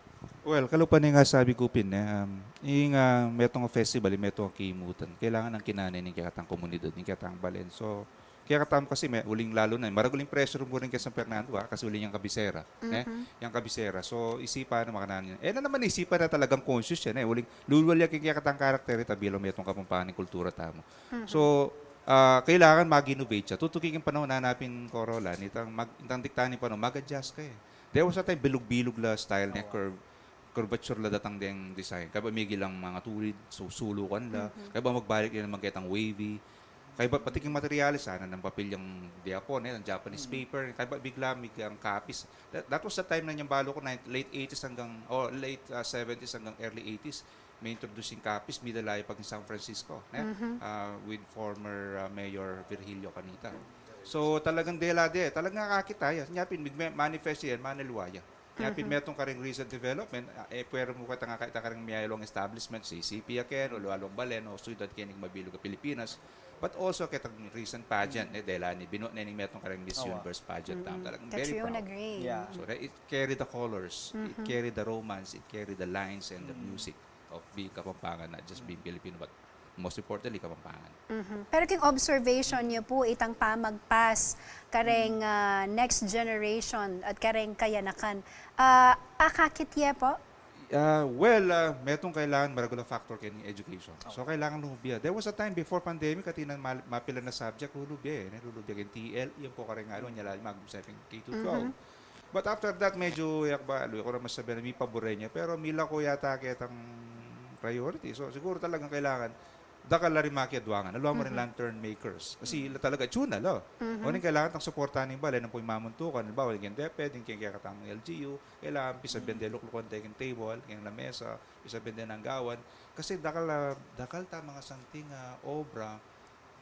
Well, kalupa ning sabi ku pin, ne, um, ing, ah, metung a festival, ing metung a kimutan, kailangan nang kinanai ning kekatang komunidad, ning kekatang balen. So, kekatamu kasi me-, uling lalu na, maragul ing pressure mu rin keng San Fernando, ah, kasi uling yang kabisera, ne? Mhm. Yang kabisera. So, isipan na makananu yan. E na naman isipan na talagang conscious yan, eh. Uling lulwal ya keng kekatang karakter, ita bilang metung Kapampangan ning kultura tamu. Mhm. So, ah, kailangan mag-innovate siya. Tutuki keng panaun, hanapin ko, Roland, itang mag-, itang diktahan ning panaun, mag-adjust ka, eh. There was a time, bilug-bilug la style ne, curve-, curvature la datang deng design. Kaybat migil lang manga tulid, so sulukan la. Mhm. Kaybat magbalik la naman ketang wavy. Kaybat pati keng materyales, sana nang papel yang diapon, eh, ang Japanese paper. Kaybat bigla migil ang kapis. That, that was the time na nyang balu ku, nine-, late eighties hanggang, o late, ah, seventies hanggang early eighties. May introduce ing kapis, midala ya pa keng San Francisco, ne? Mhm. Ah, with former, ah, Mayor Virgilio Canita. So, talagang dela de, talagang akakit ya. Nya pin, mig-, manifest ya, manaliwa ya. Nya pin, mhm, metung kareng recent development, ah, e, pwera mu keta nga keta kareng miyayaliwang establishment, C C P ya ken, o aliwang balen, o syudad kening mabilug a Pilipinas, but also ketang recent pageant, eh, dela ne, binua ne ning metung kareng Miss Universe pageant, tam-, talagang very proud. Katrina Gray. Yeah. So, that it carry the colors, it carry the romance, it carry the lines and the music of being Kapampangan, not just being Filipino, but most importantly, Kapampangan. Mhm. Pero keng observation yu pu, itang pamagpas kareng, ah, next generation at kareng kayanakan, ah, akakit ye pu? Ah, well, ah, metung kailangan maragul a factor keng education. So, kailangan lulub ya. There was a time before pandemic, atin nang mal-, mapilan a subject, lulub ya, eh, ne? Lulub ya keng T L, yan pu kareng, ano, nya lalo mag-, sa K to twelve. Mhm. But after that, medyo, yakba, luy ku na masabi na mipabor ne, pero milako yata ketang priority. So, siguro talagang kailangan, dakal la ring makiadwangan. Aliwa mu ring lantern makers. Kasi ila talaga, atyu na la. Mhm. O ning kailangan tang suportahan ning balen, ampo ing mamuntukan, halimbawa, ing keng DepEd, ing keng kekatamung L G U, kailangan pisabian de luklukan de keng table, keng lamesa, pisabian de nang gawan. Kasi dakal, ah, dakal ta manga santing, ah, obra,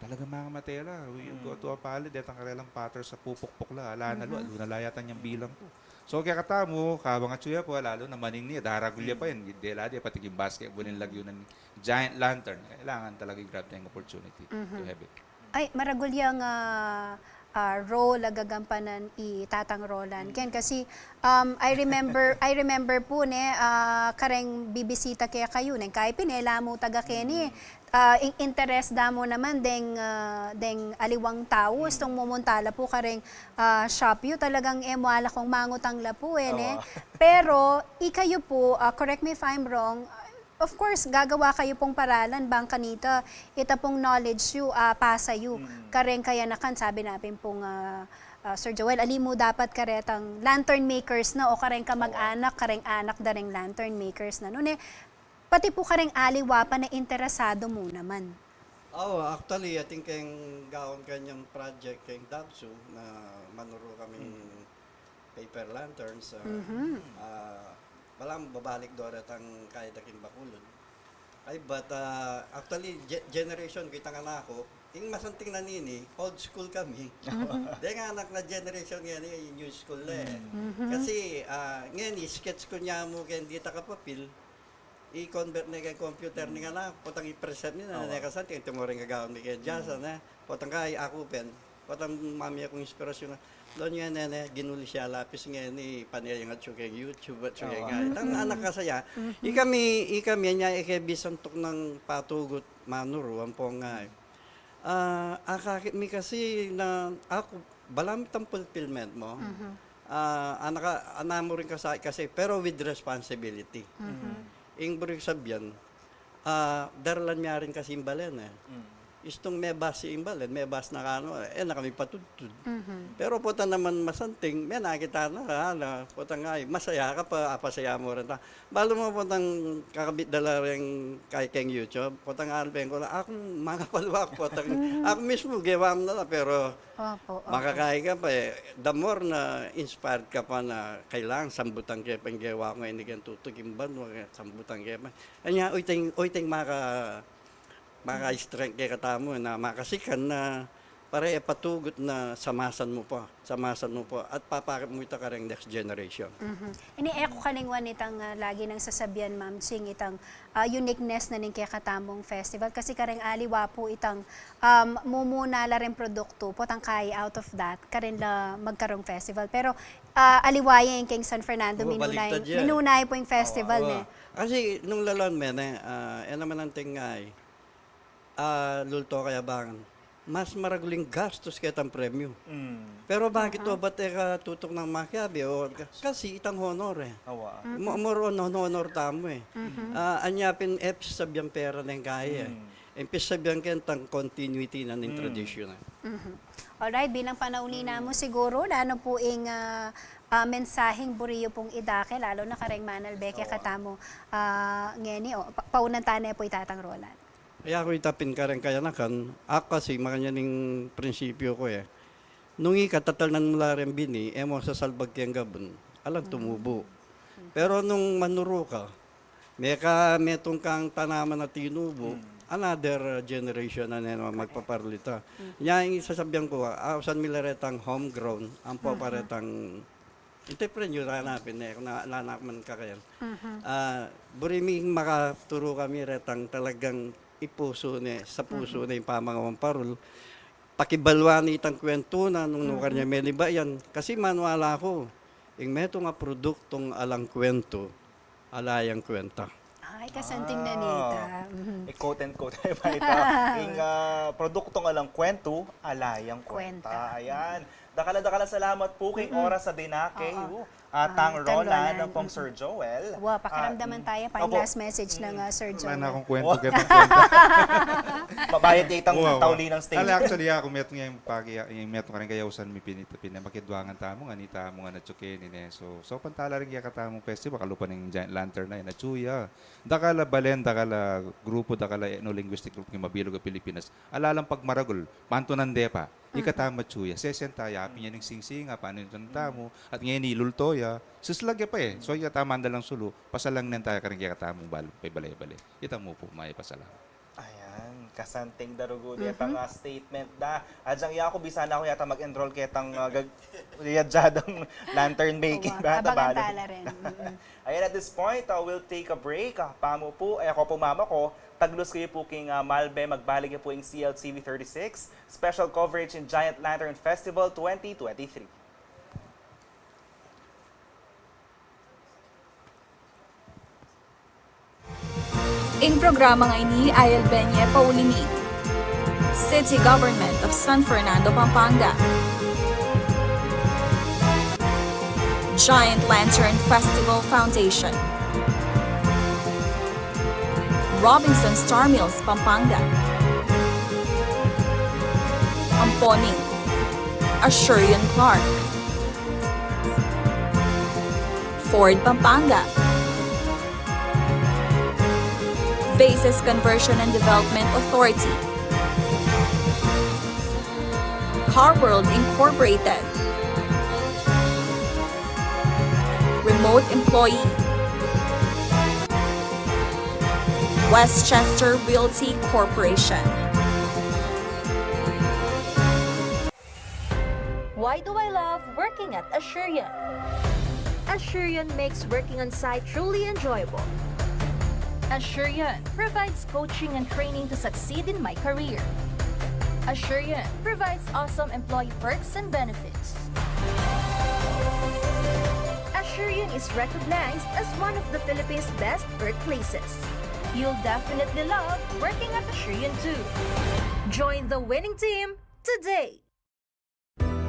talagang mangamate la. You go to a palace, detang karelang patterns a pupukpuk la. Ala na, lu-, luna la yata nyang bilang pu. So, kekatamu, kabang atyu ya pu, lalu na maning ne, daragul ya pa yan. Dela de, pati keng basketball ing lagyu nang giant lantern. Kailangan talaga i-grab tayang opportunity to have it. Ay, maragul yang, ah, ah, role a gagampanan i Tatang Roland. Ken kasi, um, I remember, I remember pu ne, ah, kareng bibisita kekayu, neng kayi pin e la mu taga keni, ah, ing interes da mu naman deng, ah, deng aliwang tau, istung mumunta la pu kareng, ah, shop yu, talagang e mu ala kung mangutang la pu e ne. Pero, ikayu pu, ah, correct me if I'm wrong, of course, gagawa kayu pung paralan bang kanita, ita pung knowledge yu, ah, pasa yu. Kareng kayanakan, sabi na pin pung, ah, ah, Sir Joel, ali mu dapat karetang lantern makers na o kareng kamag-anak, kareng anak da reng lantern makers na. Nune, pati pu kareng aliwa pa na interesado mu naman. Oh, actually, I think keng gawan kanyang project keng Dabsu na manuru kaming paper lanterns, ah, ah, balamu babalik do retang kaya da king Bacolod. Ay, but, ah, actually, ge-, generation ku itang anak ku, ing masanting na nini, old school kami. Deng anak na generation ngeni, new school na e. Kasi, ah, ngeni, sketch ku ne mu keng dita kapapil, i-convert ne keng computer ning anak, potang i-present ne na, ne kasanting, ing tumuring gagawan mi keng jasa na, potang kay aku pin, potang mami akung inspirasyon na, lo ne, nene, ginulis ya lapis ngeni, pane yang atsu keng YouTube, atsu keng kay. Itang anak kasaya, ikami, ikami, anya e ke bisan tuk nang patugut manuru, ampong kay. Ah, akakit mi kasi na aku, balamu itang fulfillment mu. Ah, anaka-, anamu rin kasakit kasi, pero with responsibility. Ing buri ku sabian, ah, daralan mi rin kasi ing balen e. Istung mebas ing balen, mebas na kanu, e na kami patudtud. Pero pota naman masanting, menakit na, ala, pota nga, masaya ka pa, apasaya mu rin ta. Balu mu potang kakabit da la reng kay keng YouTube, potang alben ku la, aku mangapaluak, potang aku mismu gewa mu na la, pero makakay ka pa e, the more na inspired ka pa na kailangan sambutan ke pa ing gewa ku ngeni keng tutuking banua, sambutan ke pa. Anya, uyteng, uyteng maka-, maka-strength kekatamu na makasikan na para e patugut na samasan mu pa, samasan mu pa, at papakit mu ita kareng next generation. Ini e ku kalingwan itang, ah, lagi nang sasabian, Ma'am Ching, itang, ah, uniqueness na ning kekatamung festival. Kasi kareng aliwa pu itang, um, mumuna la reng produktu, potang kay out of that, karen la magkarung festival. Pero, ah, aliwa ya ing keng San Fernando, minuna pu ing festival ne. Kasi nung lalan me ne, ah, e naman anting ngay, ah, lulto kaya bangan, mas maragul ing gastus ketang premyu. Pero bakit o bat e ka tutuk nang makiabe o ka-, kasi itang honor e. Mo-, more on honor tamu e. Ah, anya pin e pisasabian pera neng kaya e. E pisasabian keng tang continuity na ning tradisyon e. Alright, bilang panaun na mu siguru, nanu pu ing, ah, ah, mensaheng buri yu pung idake, lalu na kareng manalbe kekatamu, ah, ngeni, o, pa-, paunan ta ne pu i Tatang Roland. Kaya ku ita pin kareng kayanakan, aku kasi makanyan ing prinsipyu ku e. Nung ika tatalnan mu la reng bini, e mu sasalbag keng gabun, alang tumubu. Pero nung manuru ka, meka, metung kang tanaman a tinubu, another generation na ne naman magpaparlita. Nya ing sasabian ku, ah, ausan mi la retang homegrown, ampo pa retang entrepreneur, ranapin ne, na, nanak man kakayan. Ah, buri mi makaturu kami retang talagang ipusu ne, sa pusu ne ing pamangawang parul. Pakibaluan ne itang kwentu na nung nukarin ya meliba yan. Kasi maniwala ku, ing metung a produktung alang kwentu, ala yang kwenta. Ay, kasanting na nita. I-quote and quote tayo pa ito. Ing, ah, produktong alang kwentu, ala yang kwenta. Ayan. Dakal a dakal a salamat pu king oras a dinake yu, ah, Tang Roland, ampong Sir Joel. Wa, pakiramdaman tayo pa ing last message nang, ah, Sir Joel. Wala na akong kwento, kwento. Mabayad ya itang tauli nang stage. Ala, actually, aku metung ya ing pagi-, ing metung karin kayausan mi pin-, pin-, makiduangan tamu, ngeni tamu ngan atsu keni ne. So, so pantala rin kekatamung festival, kalupa ning Giant Lantern na yan, atsu ya. Dakal a balen, dakal a grupu, dakal a ethno-linguistic group king mabilug a Pilipinas. Ala lang pagmaragul, mantunan de pa. Ikatamu atsu ya, sesen taya, apin ya ning singsing, apin ya ning tamu, at ngeni lulto ya, sislag ya pa e. So, ikatamu mandalang sulu, pasalang nen taya karing kekatamung bal-, pabale-bale. Ita mu pu, mapasalamat. Ayan. Kasanting darugu detang, ah, statement da. Agyang yaku, bisa na ku yata mag-enroll ketang, ah, gag-, yadyadang lantern making. Abangan tala rin. Mm-mm. Ayan, at this point, ah, we'll take a break. Ah, pamu pu, e ku pu mamaku, taglus kayu pu king, ah, malbe, magbalik ya pu ing C L T V thirty-six, special coverage in Giant Lantern Festival twenty twenty-three. Ing programang ini ay alben ye pauli ning City Government of San Fernando, Pampanga, Giant Lantern Festival Foundation, Robinson Star Mills, Pampanga. Ampo ning Asurion Clark, Ford Pampanga, Bases Conversion and Development Authority, Car World Incorporated, Remote Employee, Westchester Realty Corporation. Why do I love working at Asurion? Asurion makes working on site truly enjoyable. Asurion provides coaching and training to succeed in my career. Asurion provides awesome employee perks and benefits. Asurion is recognized as one of the Philippines' best workplaces. You'll definitely love working at Asurion too. Join the winning team today.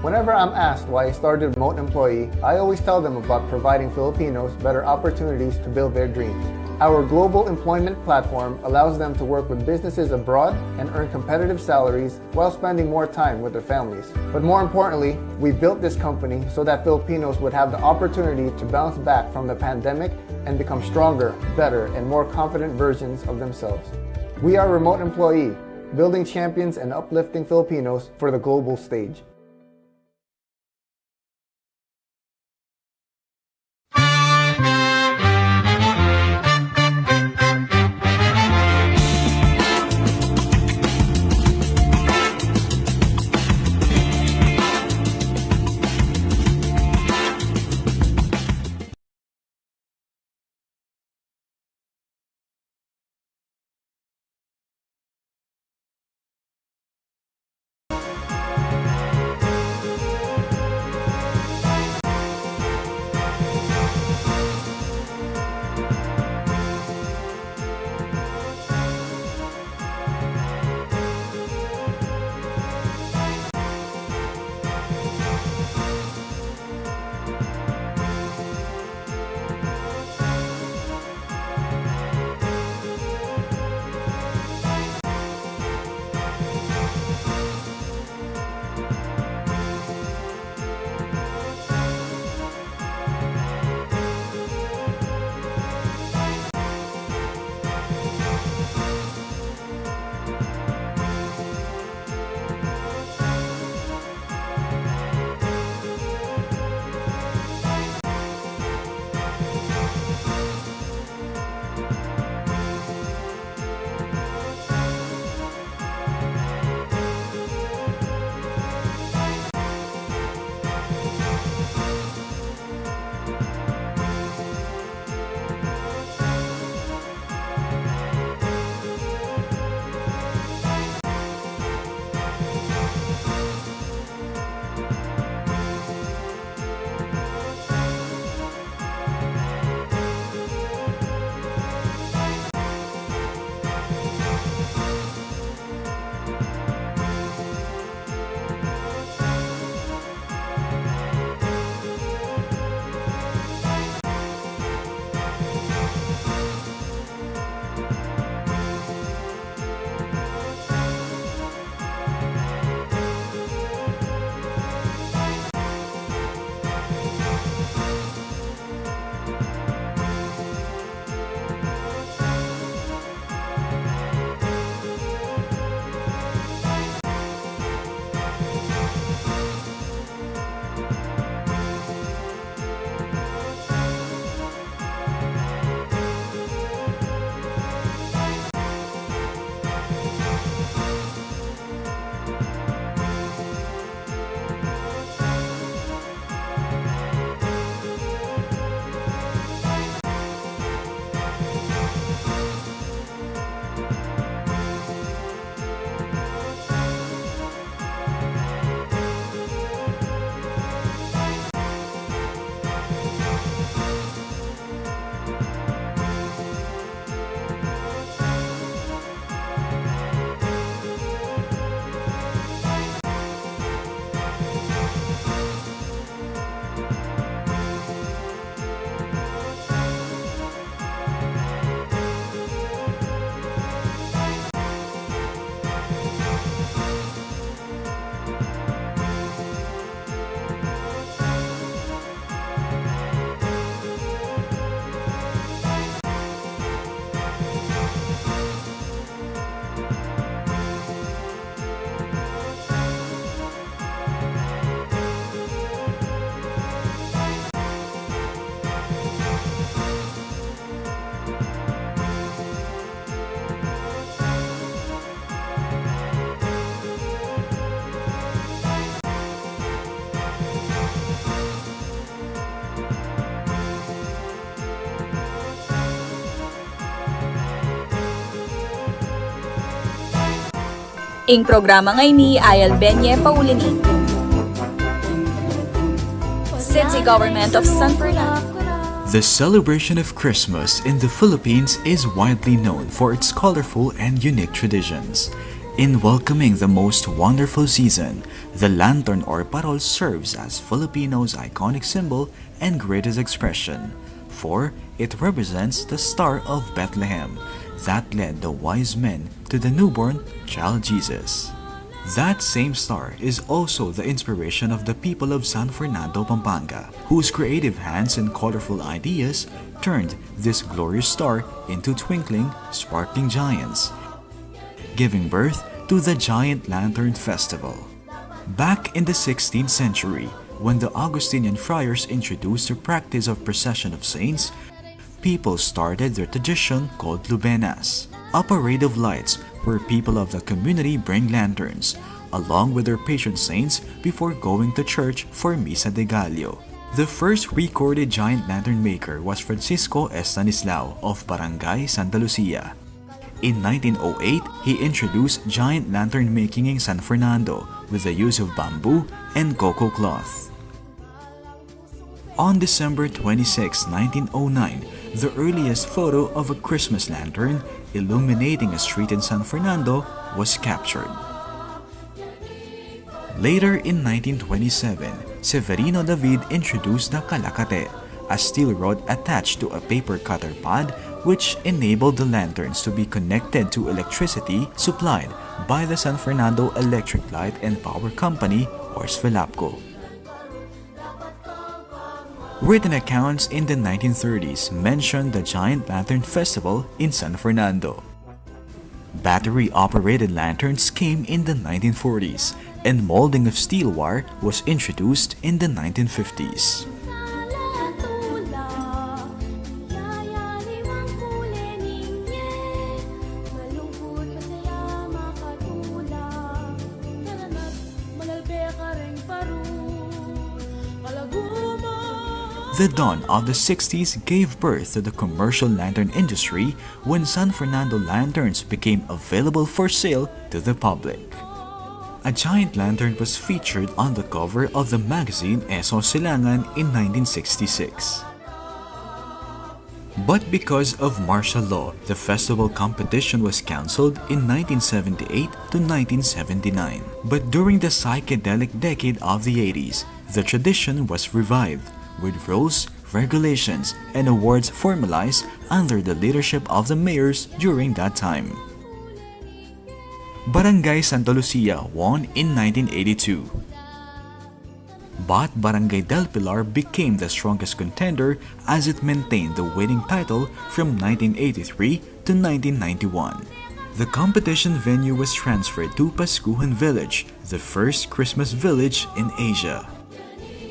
Whenever I'm asked why I started Remote Employee, I always tell them about providing Filipinos better opportunities to build their dreams. Our global employment platform allows them to work with businesses abroad and earn competitive salaries while spending more time with their families. But more importantly, we built this company so that Filipinos would have the opportunity to bounce back from the pandemic and become stronger, better, and more confident versions of themselves. We are Remote Employee, building champions and uplifting Filipinos for the global stage. Ing programa ngeni ay albe ne pauli ning City Government of San Fernando. The celebration of Christmas in the Philippines is widely known for its colorful and unique traditions. In welcoming the most wonderful season, the lantern or parol serves as Filipinos' iconic symbol and greatest expression, for it represents the Star of Bethlehem that led the wise men to the newborn child Jesus. That same star is also the inspiration of the people of San Fernando, Pampanga, whose creative hands and colorful ideas turned this glorious star into twinkling, sparkling giants, giving birth to the Giant Lantern Festival. Back in the sixteenth century, when the Augustinian friars introduced the practice of procession of saints, people started their tradition called lubenas, a parade of lights where people of the community bring lanterns, along with their patron saints, before going to church for Misa de Gallo. The first recorded giant lantern maker was Francisco Estanislao of Barangay Santa Lucia. In nineteen oh eight, he introduced giant lantern making in San Fernando with the use of bamboo and coco cloth. On December twenty-six, nineteen oh nine, the earliest photo of a Christmas lantern illuminating a street in San Fernando was captured. Later in nineteen twenty-seven, Severino David introduced the kalakate, a steel rod attached to a paper cutter pad, which enabled the lanterns to be connected to electricity supplied by the San Fernando Electric Light and Power Company, or SFELAPCO. Written accounts in the nineteen thirties mentioned the Giant Lantern Festival in San Fernando. Battery-operated lanterns came in the nineteen forties, and molding of steel wire was introduced in the nineteen fifties. The dawn of the sixties gave birth to the commercial lantern industry, when San Fernando lanterns became available for sale to the public. A giant lantern was featured on the cover of the magazine Eso Silangan in nineteen sixty-six. But because of martial law, the festival competition was canceled in nineteen seventy-eight to nineteen seventy-nine. But during the psychedelic decade of the eighties, the tradition was revived, with rules, regulations, and awards formalized under the leadership of the mayors during that time. Barangay Santa Lucia won in nineteen eighty-two. But Barangay del Pilar became the strongest contender, as it maintained the winning title from nineteen eighty-three to nineteen ninety-one. The competition venue was transferred to Pascuhan Village, the first Christmas village in Asia.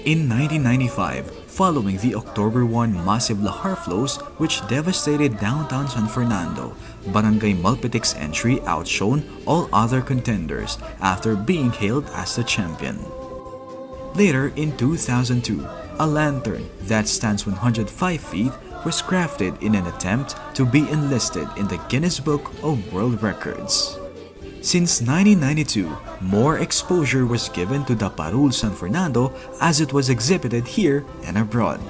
In nineteen ninety-five, following the October one massive lahar flows which devastated downtown San Fernando, Barangay Malpitic's entry outshone all other contenders after being hailed as the champion. Later, in two thousand two, a lantern that stands one hundred five feet was crafted in an attempt to be enlisted in the Guinness Book of World Records. Since nineteen ninety-two, more exposure was given to the Parul San Fernando, as it was exhibited here and abroad.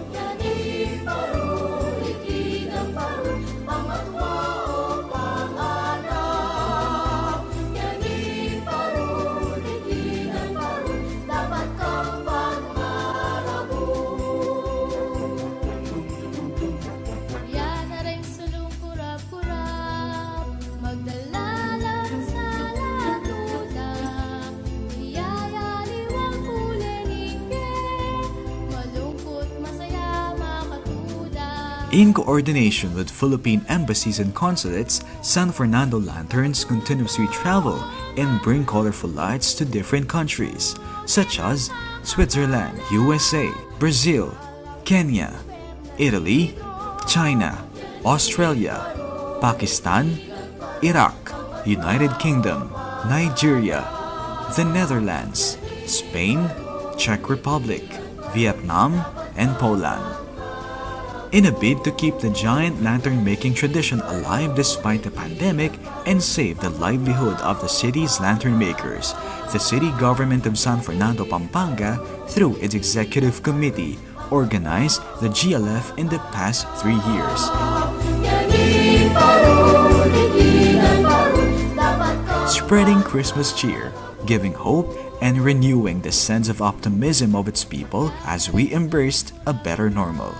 In coordination with Philippine embassies and consulates, San Fernando lanterns continuously travel and bring colorful lights to different countries, such as Switzerland, U S A, Brazil, Kenya, Italy, China, Australia, Pakistan, Iraq, United Kingdom, Nigeria, the Netherlands, Spain, Czech Republic, Vietnam, and Poland. In a bid to keep the giant lantern making tradition alive despite the pandemic and save the livelihood of the city's lantern makers, the city government of San Fernando, Pampanga, through its executive committee, organized the G L F in the past three years. Spreading Christmas cheer, giving hope, and renewing the sense of optimism of its people as we embraced a better normal.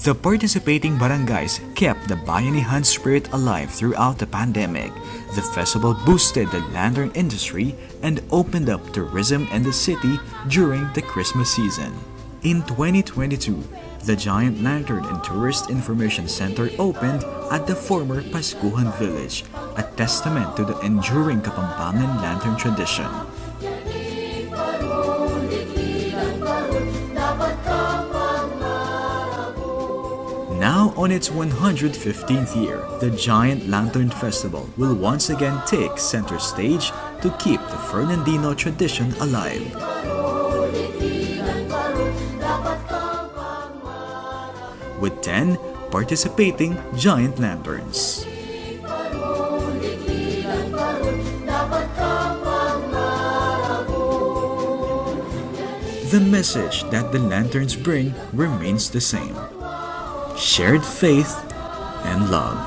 The participating barangays kept the bayanihan spirit alive throughout the pandemic. The festival boosted the lantern industry and opened up tourism in the city during the Christmas season. In twenty twenty-two, the Giant Lantern and Tourist Information Center opened at the former Pascuhan Village, a testament to the enduring Kapampangan lantern tradition. Now, on its one hundred fifteenth year, the Giant Lantern Festival will once again take center stage to keep the Fernandino tradition alive. With ten participating giant lanterns. The message that the lanterns bring remains the same: shared faith and love.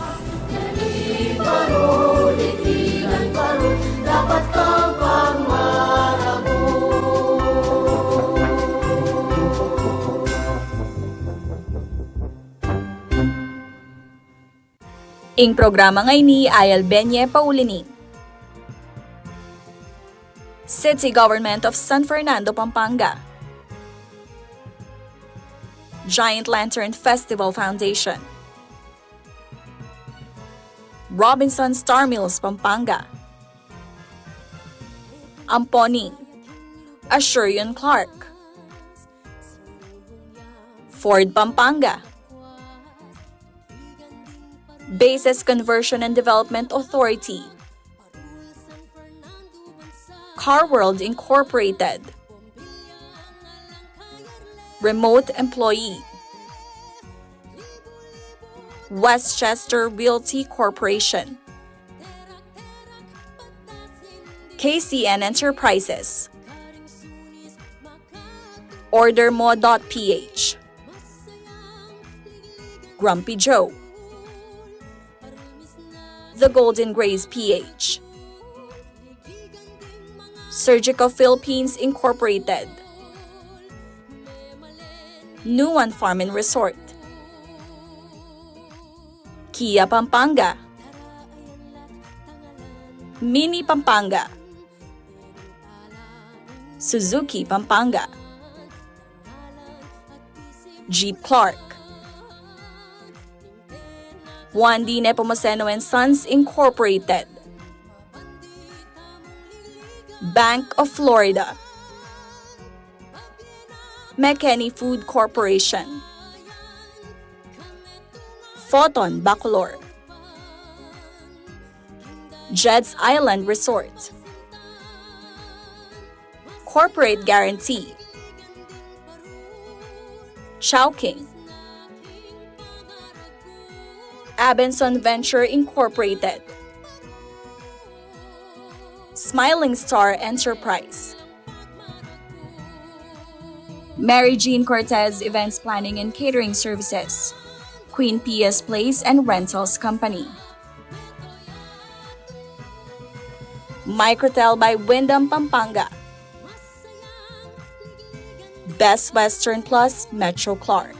Ing programa ngeni ay albenye pauli ning City Government of San Fernando, Pampanga, Giant Lantern Festival Foundation, Robinson Star Mills, Pampanga, ampo ning Asurion Clark, Ford Pampanga, Bases Conversion and Development Authority, Car World Incorporated, Remote Employee, Westchester Realty Corporation, K C N Enterprises, Order Mo dot P H, Grumpy Joe, The Golden Grace P H, Surgical Philippines Incorporated, Nuan Farm and Resort, Kia Pampanga, Mini Pampanga, Suzuki Pampanga, Jeep Clark, Juan D. Nepomuceno and Sons Incorporated, Bank of Florida, McKinney Food Corporation, Photon Bacolor, Jed's Island Resort, Corporate Guarantee, Chowking, Abenson Venture Incorporated, Smiling Star Enterprise, Mary Jean Cortez Events Planning and Catering Services, Queen Pia's Place and Rentals Company, Microtel by Wyndham Pampanga, Best Western Plus Metro Clark.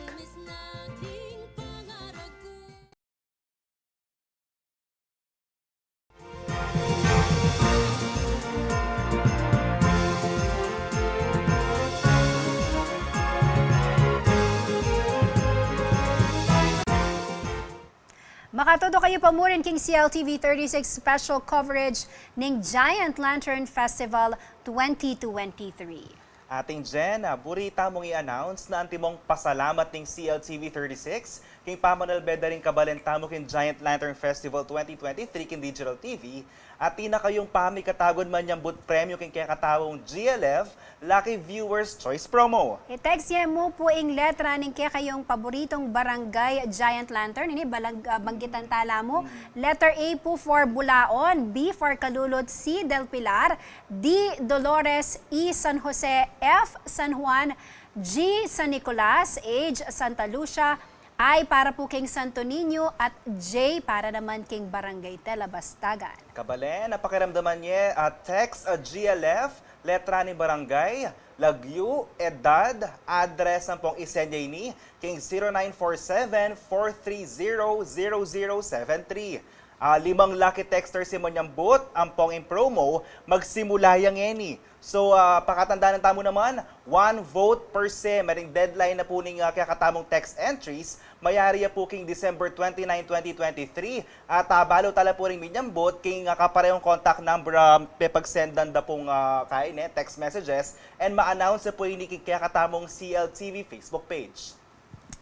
Makatudu kayu pa murin king C L T V thirty-six special coverage ning Giant Lantern Festival twenty twenty-three. Atin Jen, ah, buri tamung i-announce na antimong pasalamat ning C L T V thirty-six king pamanalbe da ring kabalen tamu king Giant Lantern Festival twenty twenty-three king digital T V, at tina kayung pamikatagun manyambut premyu king kekatamung G L F Lucky Viewers Choice Promo. I-text ye mu pu ing letra ning kekayung paboritung barangay Giant Lantern. Ini balang, ah, banggitan tala mu. Letter A pu for Bulaon, B for Calulot, C Del Pilar, D Dolores, E San Jose, F San Juan, G San Nicolas, H Santa Lucia, I para pu king Santo Niño, at J para naman king Barangay Talabastagan. Kabalen, a pakiramdaman ye, ah, text a G L F, letra ning barangay, lagyu, edad, address, ampong i-send ye ini king zero nine four seven, four three zero, zero zero seven three. Ah, limang lucky texters ing manyambut, ampong ing promo magsimula ya ngeni. So, ah, pakatandanan tamu naman, one vote per sim. Mering deadline na pu ning, ah, kekatamung text entries, mayari ya pu king December twenty-nine, twenty twenty-three. At, ah, balu tala pu ring minyambut king, ah, kaparehung contact number, ah, pepagsendan da pung, ah, kaine, text messages, and ma-announce pu ini king kekatamung C L T V Facebook page.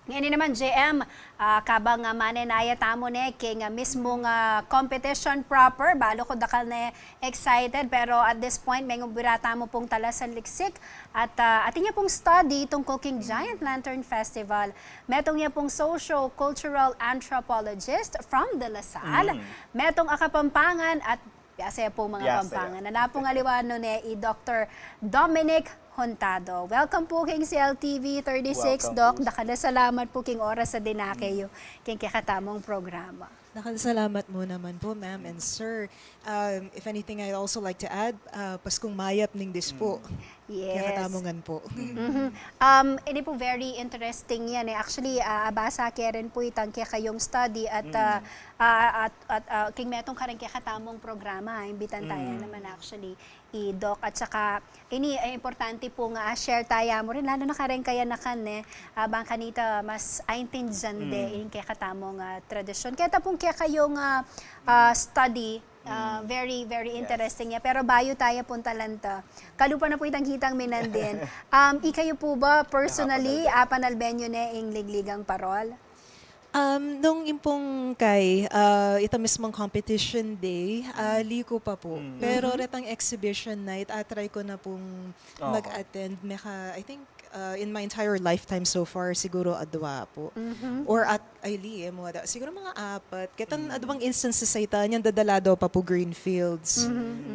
Ngeni naman, J M, ah, kabang, ah, manenaya tamu ne king, ah, mismung, ah, competition proper, balu ku dakal ne excited, pero at this point, mengumbira tamu pung talasanliksik at, ah, atin ya pung study tungkul king Giant Lantern Festival. Metung ya pung socio-cultural anthropologist from De La Salle, metung a Kapampangan at biasa ya pung mga Biasa ya. Kapampangan. Ala pung aliwa nune i Doktor Dominic Hontado. Welcome pu king C L T V thirty-six, Welcome Doc. Pu. Dakal a salamat pu king oras a dinake yu king kekatamung programa. Dakal a salamat mu naman pu, ma'am and sir. Um, if anything, I'd also like to add, uh, Paskung mayap ning dispu. Yes. Kekatamung ngan pu. Mhm. Um, ini pu very interesting yan e. Actually, ah, abasa ke rin pu itang kekayung study at, ah, ah, at, at, ah, king metung kareng kekatamung programa, imbitan taya naman actually i Doc. At saka, ini, eh, importante pu nga, ah, share taya mu rin, lalu na kareng kayanakan, eh, ah, bang kanita mas aintindian de ing kekatamung, ah, tradisyon. Keta pung kekayung, ah, ah, study, ah, very, very interesting ya. Pero bayu taya puntalan ta, kalupa na pu itang kitang minandin. Um, ikayu pu ba, personally, apanalben yu ne ing Ligligang Parol? Um, nung impong kay, ah, ita mismong competition day, ah, ali ku pa pu. Pero retang exhibition night, ah, try ku na pung mag-attend. Meka, I think, ah, in my entire lifetime so far, siguro adwa pu. Or at, ay, li, e mu ada. Siguro mga apat. Ketang adwang instances a ita, nyang dadala daw pa pu Greenfields.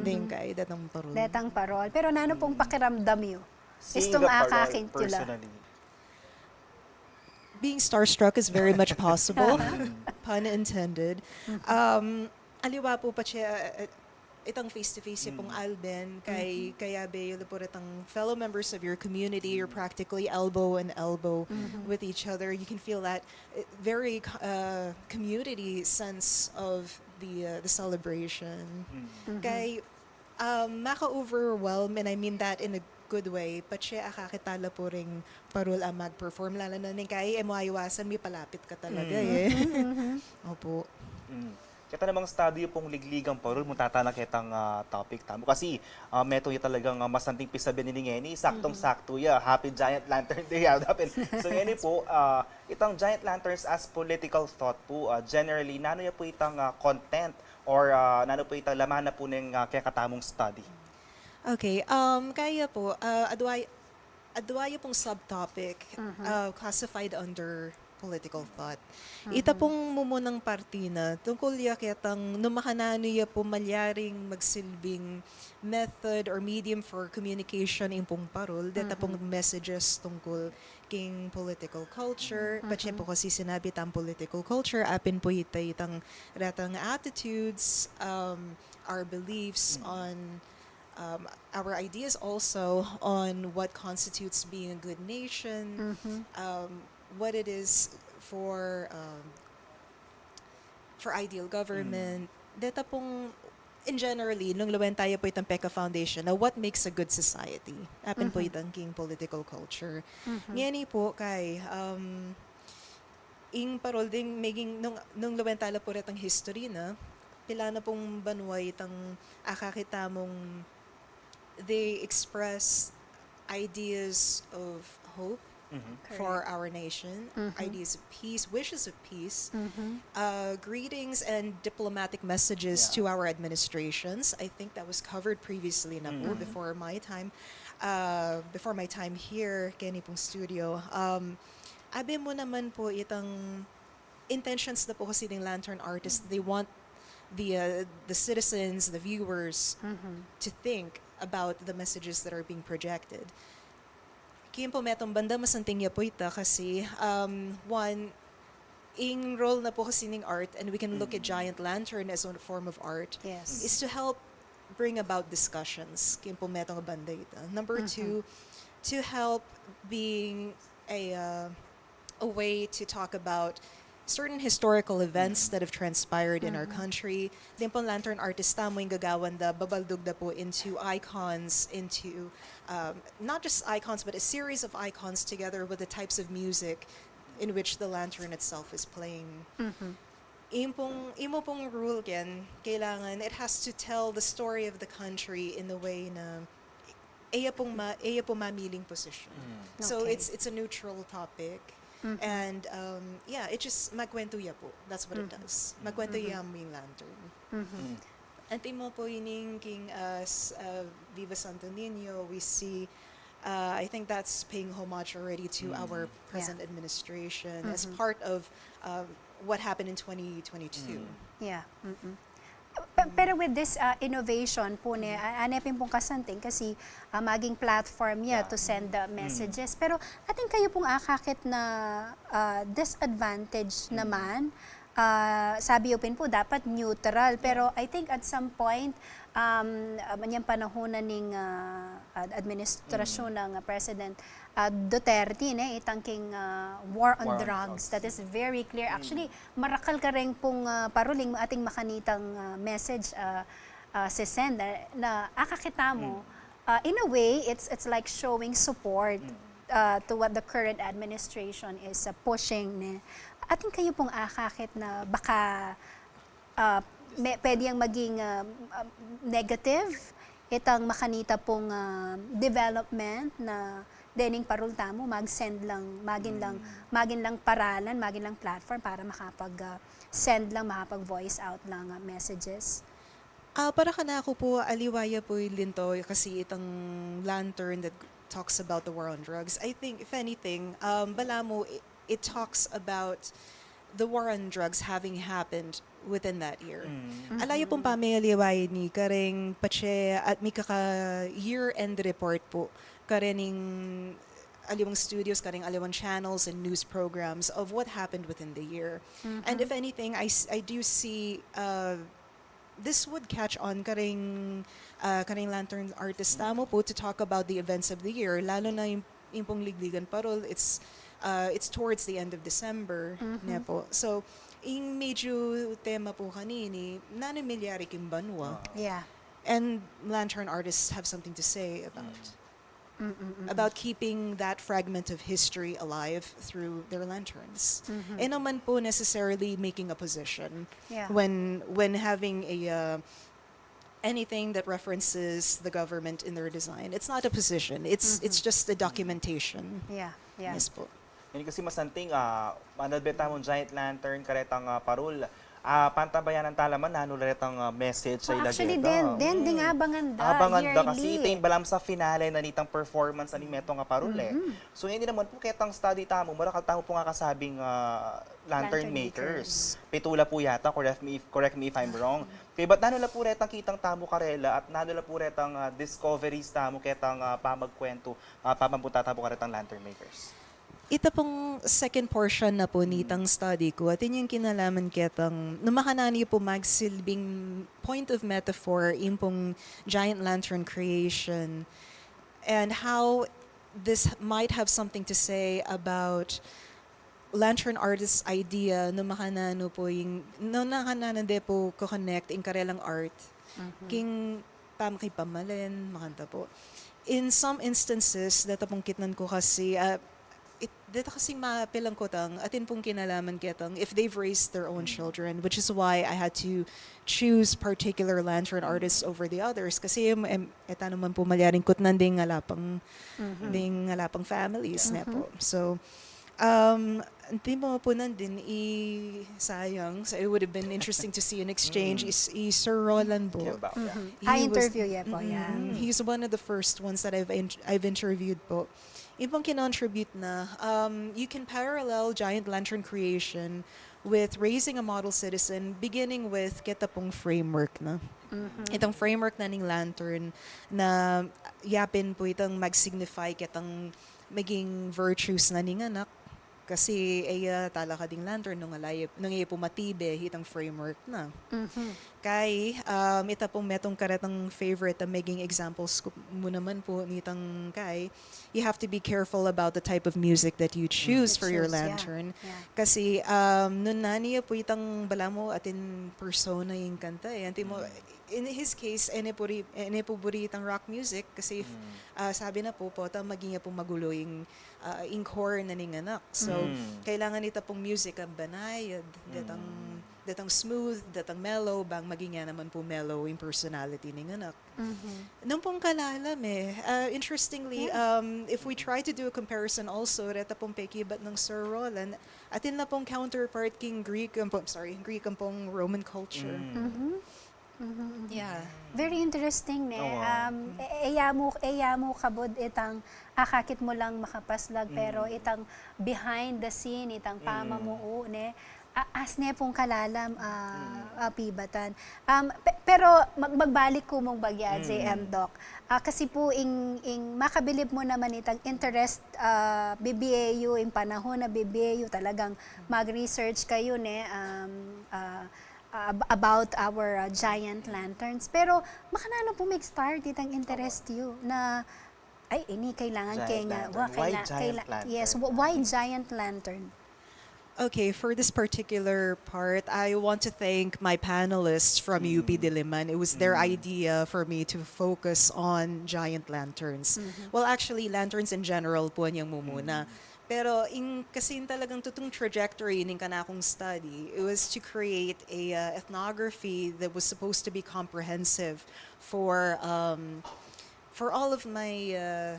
Deng kay, detang parol. Detang parol. Pero nanu pung pakiramdam yu? Seeing the parol personally. Being starstruck is very much possible. Pun intended. Um, aliwa pu patse, uh, itang face-to-face ya pung alben, kay, kaya be, you look at itang fellow members of your community, you're practically elbow and elbow with each other. You can feel that, uh, very, uh, community sense of the, uh, the celebration. Kay, um, maka-overwhelm, and I mean that in a good way, patse akakit tala pu ring parol a mag-perform, lala na ning kay e mu aiwasan, mipalapit ka talaga e. Opu. Keta namang study pung Ligligang Parol, munta tana ketang, ah, topic tamu. Kasi, ah, metung ya talagang, ah, masanting pisabian ini ngeni, saktong-saktu ya. Happy Giant Lantern Day, ah, dapin. So, ngeni pu, ah, itang Giant Lanterns as political thought pu, ah, generally, nanu ya pu itang, ah, content or, ah, nanu pu itang laman na pu ning, ah, kekatamung study? Okay, um, kaya pu, ah, adwa, adwa ya pung subtopic, ah, classified under political thought. Ita pung mumunang parti na, tungkul ya ketang nung makananu ya pu malyaring magsilbing method or medium for communication ing pung parol, deta pung messages tungkul king political culture, patse pu kasi sinabi tang political culture, apin pu ita itang retang attitudes, um, our beliefs on, um, our ideas also on what constitutes being a good nation, um, what it is for, um, for ideal government. Deta pung, in generally, nung lawen taya pu itang peka foundation na what makes a good society. Apin pu itang king political culture. Ngeni pu kay, um, ing parol ding meging nung, nung lawen tala pu retang history na, pilan na pung banua itang akakit tamung they express ideas of hope Mhm. for Correct. our nation, Mhm. ideas of peace, wishes of peace, Mhm. uh, greetings and diplomatic messages Yeah. to our administrations. I think that was covered previously na po Mhm. before my time, uh, before my time here, keni pong studio. Um, abe mu naman po itang intentions na po kasi ng lantern artist. They want the, uh, the citizens, the viewers, Mhm. to think about the messages that are being projected. Kaya po metong banda masanting ya po ita kasi, um, one, ing role na po kasi ng art, and we can look at Mm. giant lantern as a form of art, Yes. is to help bring about discussions. Kaya po metong banda ita. Number Mhm. two, to help being a, uh, a way to talk about certain historical events that have transpired in our Mhm. country. Then po lantern artist tamu ing gagawan da, babaldug da po into icons, into, um, not just icons, but a series of icons together with the types of music in which the lantern itself is playing. Mhm. Imo pong, imo pong rule, Ken, kailangan it has to tell the story of the country in a way na iya pong, ma, iya pong mamiling position. Mm. So Okay. it's it's a neutral topic. Mhm. And um, yeah, it just magkwento ya po. That's what it Mhm. does. Magkwento Mhm. ya mu ing lantern. Mhm. Mm. Antimo po ining king, uh, s-, uh, Viva Santo Niño, we see, uh, I think that's paying homage already to Mm. our present Yeah. administration as Mhm. part of, uh, what happened in twenty twenty-two. Mm. Yeah. Mm-mm. Pe- Pero with this uh, innovation po ne, a- ane pin pong kasanting kasi uh, maging platform ya Yeah. to send the Mm. messages. Pero atin kayo pong akakit na uh, disadvantage Mm. naman, uh, sabi yu pin po dapat neutral. Pero I think at some point, um, uh, manyang panahon na ning uh, ad- administrasyon Mm. ng uh, President uh, Duterte, ne, itang king uh, war on War on drugs. drugs. That is very clear. Mm. Actually, marakal kareng pung ah, parul ing ating makanitang ah, message ah, ah, sisend ah, na akakita mu. Mm. Ah, in a way, it's it's like showing support Mm. ah, to what the current administration is ah, pushing. Ne? Atin kayo pung akakit na baka ah, me, pwede yang maging ah, ah, negative itang makanita pung ah, development na dening parul tamu, mag-send lang, magin lang, Mm. magin lang paralan, magin lang platform para makapag ah, send lang, makapag voice out lang ah, messages. Ah, para kanaku po, aliwa ya po ing linto kasi itang lantern that talks about the war on drugs. I think, if anything, um, balamu, it, it talks about the war on drugs having happened within that year. Mm. Ala yu pong pamaliwai ini kareng patse at mikaka year-end report po karening aliwang studios, kareng aliwang channels and news programs of what happened within the year. And if anything, I, s- I do see uh, this would catch on kareng, uh, kareng lantern artist tamu po to talk about the events of the year, lalo na yung, yung pong Ligligan Parol, it's, uh, it's towards the end of December, ne po. So, yung medyo tema po kanini, nanu milyari king banwa. Ah. Yeah. And lantern artists have something to say about Mm-mm-mm. about keeping that fragment of history alive through their lanterns. Mhm. E naman po necessarily making a position Yeah. when when having a uh, anything that references the government in their design. It's not a position. It's it's just a documentation. Yeah, yeah. Yes po. Ini kasi masanting, ah, manalbe tamung giant lantern karetang ah, parul. Ah, pantabayanan ta la man nanu la retang ah, message sa Oh, ila actually, deta. den, den, ding abangan da, Abangan da kasi yearly. Ita ing balang sa finale na nitang performance na ni metong ah, parul e. So, ini naman po ketang study tamu, marakal tamu pung akasabing ah, lantern Lantern makers. Pitu la po yata, correct me if, correct me if I'm wrong. Kaya ba't nanu la po retang kitang tamu karela at nanu la po retang ah, discoveries tamu ketang ah, pamagkwento, ah, pamambuta tamu karetang lantern makers? Ita pong second portion na po nitang study ku, atin yung kinalaman ketang, nung makananu yu po magsilbing point of metaphor, yung pong giant lantern creation, and how this might have something to say about lantern artist's idea, nung makananu po yung, nung makananu de po ko-connect in karelang art, king pamakipamalen, makanta po. In some instances, deta pong kitnan ku kasi, ah, it, Deta kasing mapilang kutang, atin pung kinalaman ketang if they've raised their own children, which is why I had to choose particular lantern artists over the others. Kasi, em, em, eta naman po malyaring kutnan ding ala pang, ding ala pang families na po. So, um, hindi mo po nandin i-, sayang. So it would have been interesting to see an exchange. Is, is Sir Roland po. He Ah, was interview, yeah po, yeah. Mm, he's one of the first ones that I've in-, I've interviewed po. Yung pong kinontribute na, um, you can parallel Giant Lantern creation with raising a model citizen, beginning with keta pong framework na. Itang framework na ning lantern na yapin po itang mag-signify ketang maging virtues na ning anak. Kasi e ya talakad ing lantern nung ala ya, nung e ya po matibe itang framework na. Kay, um, ita pong metung karetang favorite a maging examples ku mu naman po nitang kay, you have to be careful about the type of music that you choose for your lantern. Kasi, um, nung nanu ya po itang balamu atin persona ing kanta e. Antimo, in his case, e ne po ri-, e ne po buri itang rock music kasi, ah, sabi na po, pota maging ya po magulo ing, ah, ing core na ning anak. So, kailangan ita pong music a banayad, detang, detang smooth, detang mellow, bang maging ya naman po mellow ing personality ning anak. Nung pong kalalam e, ah, interestingly, um, if we try to do a comparison also, reta pong pekibat nang Sir Roland, atin na pong counterpart king Greek, ampong, sorry, Greek ampong Roman culture. Yeah. Very interesting, ne? Oo. Um, e-, e ya mu, e ya mu kabud itang akakit mu lang makapaslag, pero itang behind the scene, itang pamamuu, ne? A-, as ne pung kalalam, ah, ah, pibatan. Um, pe-, pero mag-, magbalik ku mung bagya, J M Doc. Ah, kasi po ing, ing makabilib mu naman itang interest, ah, bibie yu, ing panahon a bibie yu talagang mag-research kayu, ne? Um, ah, ab-, about our, ah, giant lanterns. Pero makananu po mag-start itang interest yu na, ay, ini kailangan Giant keng, ah, lantern. Wa-, Why kaila-, giant kaila-, lantern? Yes, wh-, why giant lantern? Okay, for this particular part, I want to thank my panelists from U P Diliman. It was their idea for me to focus on giant lanterns. Well, actually, lanterns in general po niyang mumuna. Pero ing, kasi ing talagang tutung trajectory ning kanakung study, it was to create a, uh, ethnography that was supposed to be comprehensive for, um, for all of my, uh,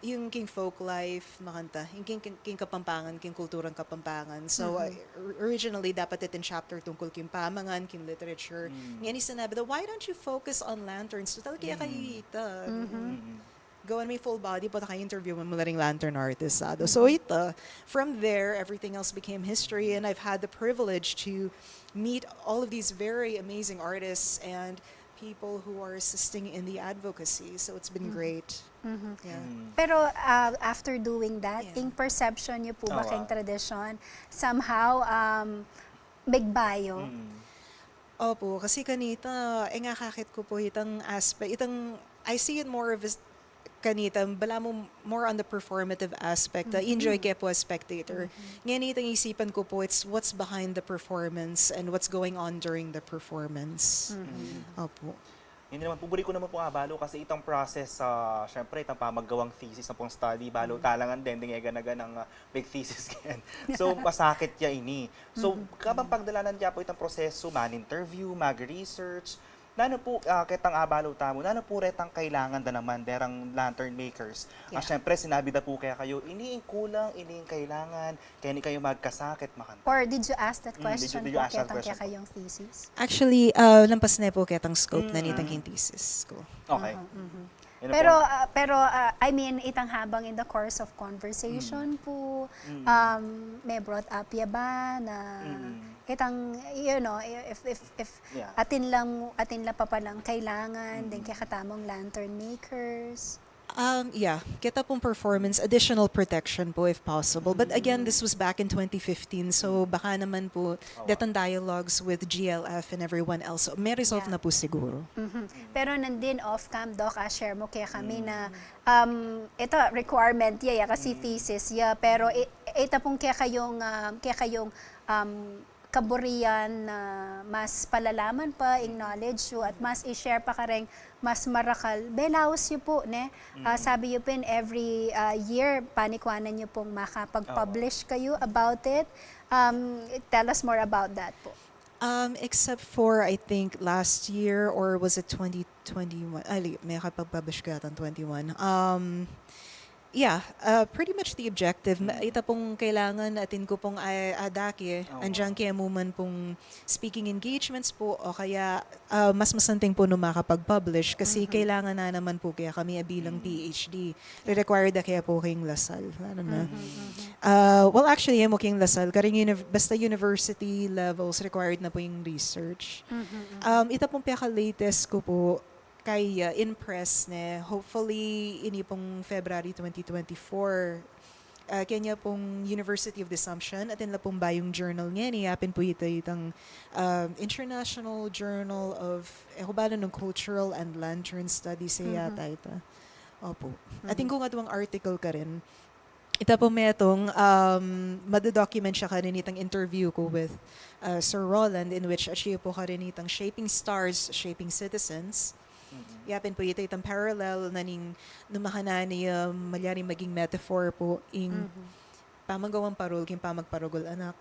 yung king folk life, makanta, yung king, king, king Kapampangan, king kulturang Kapampangan. So, uh, or-, originally, dapat iting chapter tungkul king pamangan, king literature. Ngeni sinabi da, "Why don't you focus on lanterns?" Total kaya kayu ita. Gawan mi full body, pota ka-interview mu la ring lantern artist, sado. So, ita, from there, everything else became history, and I've had the privilege to meet all of these very amazing artists and people who are assisting in the advocacy. So, it's been great. Yeah. Pero, ah, after doing that, ing perception yu po ba keng tradisyon, somehow, um, megbayu? Opo, kasi kanita, e, akakit ku po itang aspe-, itang, I see it more of as, kanita, balamu more on the performative aspect, ah, enjoy ke po as spectator. Ngeni itang isipan ku po, it's what's behind the performance and what's going on during the performance. Opo. Ini naman po, buri ku naman pong abalu kasi itang process, ah, syempre, itang pamaggawang thesis ampong study, balu talagang dendeng e gana-ganang, ah, big thesis ken. So, masakit ya ini. So, kabang pagdalanan ya po itang prosesu, man-interview, mag-research, nanu po, ah, ketang abalu tamu, nanu po retang kailangan da naman derang lantern makers? Ah, syempre, sinabi da po kekayu, ini ing kulang, ini ing kailangan, keni kayu magkasakit, makanta. Or did you ask that question po ketang kekayung thesis? Actually, ah, lampas ne po ketang scope na nitang king thesis ku. Okay. Pero, ah, pero, ah, I mean, itang habang in the course of conversation po, um, me-brought up ya ba na itang, you know, if, if, if atin lang, atin la pa palang kailangan deng kekatamung lantern makers? Um, yeah. Keta pong performance, additional protection po if possible. But again, this was back in twenty fifteen, so baka naman po, detang dialogues with G L F and everyone else, me-resolve na po siguro. Pero nandin off-cam, Doc, ah, share mu kekami na, um, ita requirement ya, ya kasi thesis ya, pero i-, ita pong kekayung, um, kekayung, um, kaburian na mas palalaman pa ing knowledge yu at mas i-share pa kareng mas marakal. Belaus yu pu, ne? Ah, sabi yu pin every, ah, year, panikwanan yu pung makapag-publish kayu about it. Um, tell us more about that pu. Um, except for, I think, last year, or was it twenty twenty-one? Ay, li-, may kapag-publish ko yata twenty-one. Um, yeah, uh, pretty much the objective. Ma-, ita pung kailangan atin ku pung ay, adaki, andiyan kaya mu man pung speaking engagements pu, o kaya, uh, mas masanting pu nung makapag-publish kasi kailangan na naman pu kaya kami bilang PhD. Re-required da kaya pu kayong La Salle. Ano na? Ah, well, actually, e mu kayong La Salle. Karing uni-, basta university levels, required na pu yung research. Um, ita pung piyaka-latest ku pu, kaya, ah, in press ne, hopefully, ini pung February twenty twenty-four, ah, kaya pung University of the Assumption, atin la pung bayung journal ngeni, yapin pu ita itang, ah, International Journal of, e ku balu nung Cultural and Lantern Studies, e yata ita. Opo. Atin kung aduang article karin. Ita pu metung, um, mado-document siya karin itang interview ku with, uh, Sir Roland, in which atiu pu karin itang Shaping Stars, Shaping Citizens. Yapin pu ita itang parallel na ning nung makananu ya, um, malyari maging metaphor pu ing pamagawang parul king pamagparugul anak.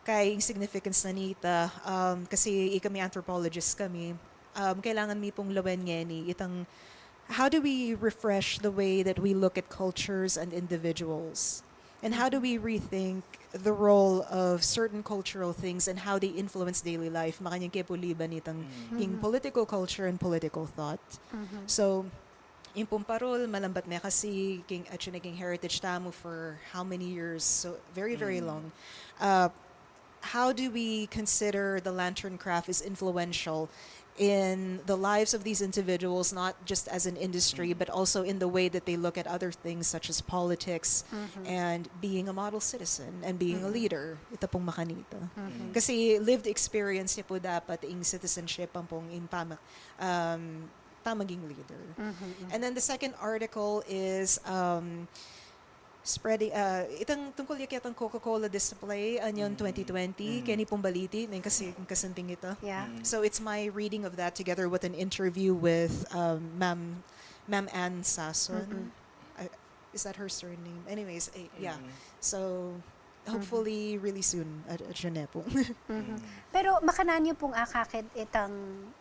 Kaya ing significance na nita, um, kasi ikami anthropologist kami, um, kailangan mi pung lawen ngeni itang how do we refresh the way that we look at cultures and individuals? And how do we rethink the role of certain cultural things and how they influence daily life? Makanyan ke pu liban itang ing political culture and political thought. So, ing pung parul, malambat me kasi king, atyu ne king heritage tamu for how many years? So, very, very long. Uh, how do we consider the lantern craft is influential in the lives of these individuals, not just as an industry, but also in the way that they look at other things such as politics and being a model citizen and being a leader? Ita pung makanita. Kasi lived experience ya pu dapat ing citizenship, ampong ing pama-, um, pamaging leader. And then the second article is, um, spreading, uh, itang tungkul ya ketang Coca-Cola display, anyan twenty twenty, keni pung baliti, neng kasi, kasanting ita. Yeah. So it's my reading of that together with an interview with, um, Ma'am, Ma'am Anne Sason. Uh, is that her surname? Anyways, eh, yeah. So, hopefully, really soon, at, at yun na po. Pero makananu yu pung akakit itang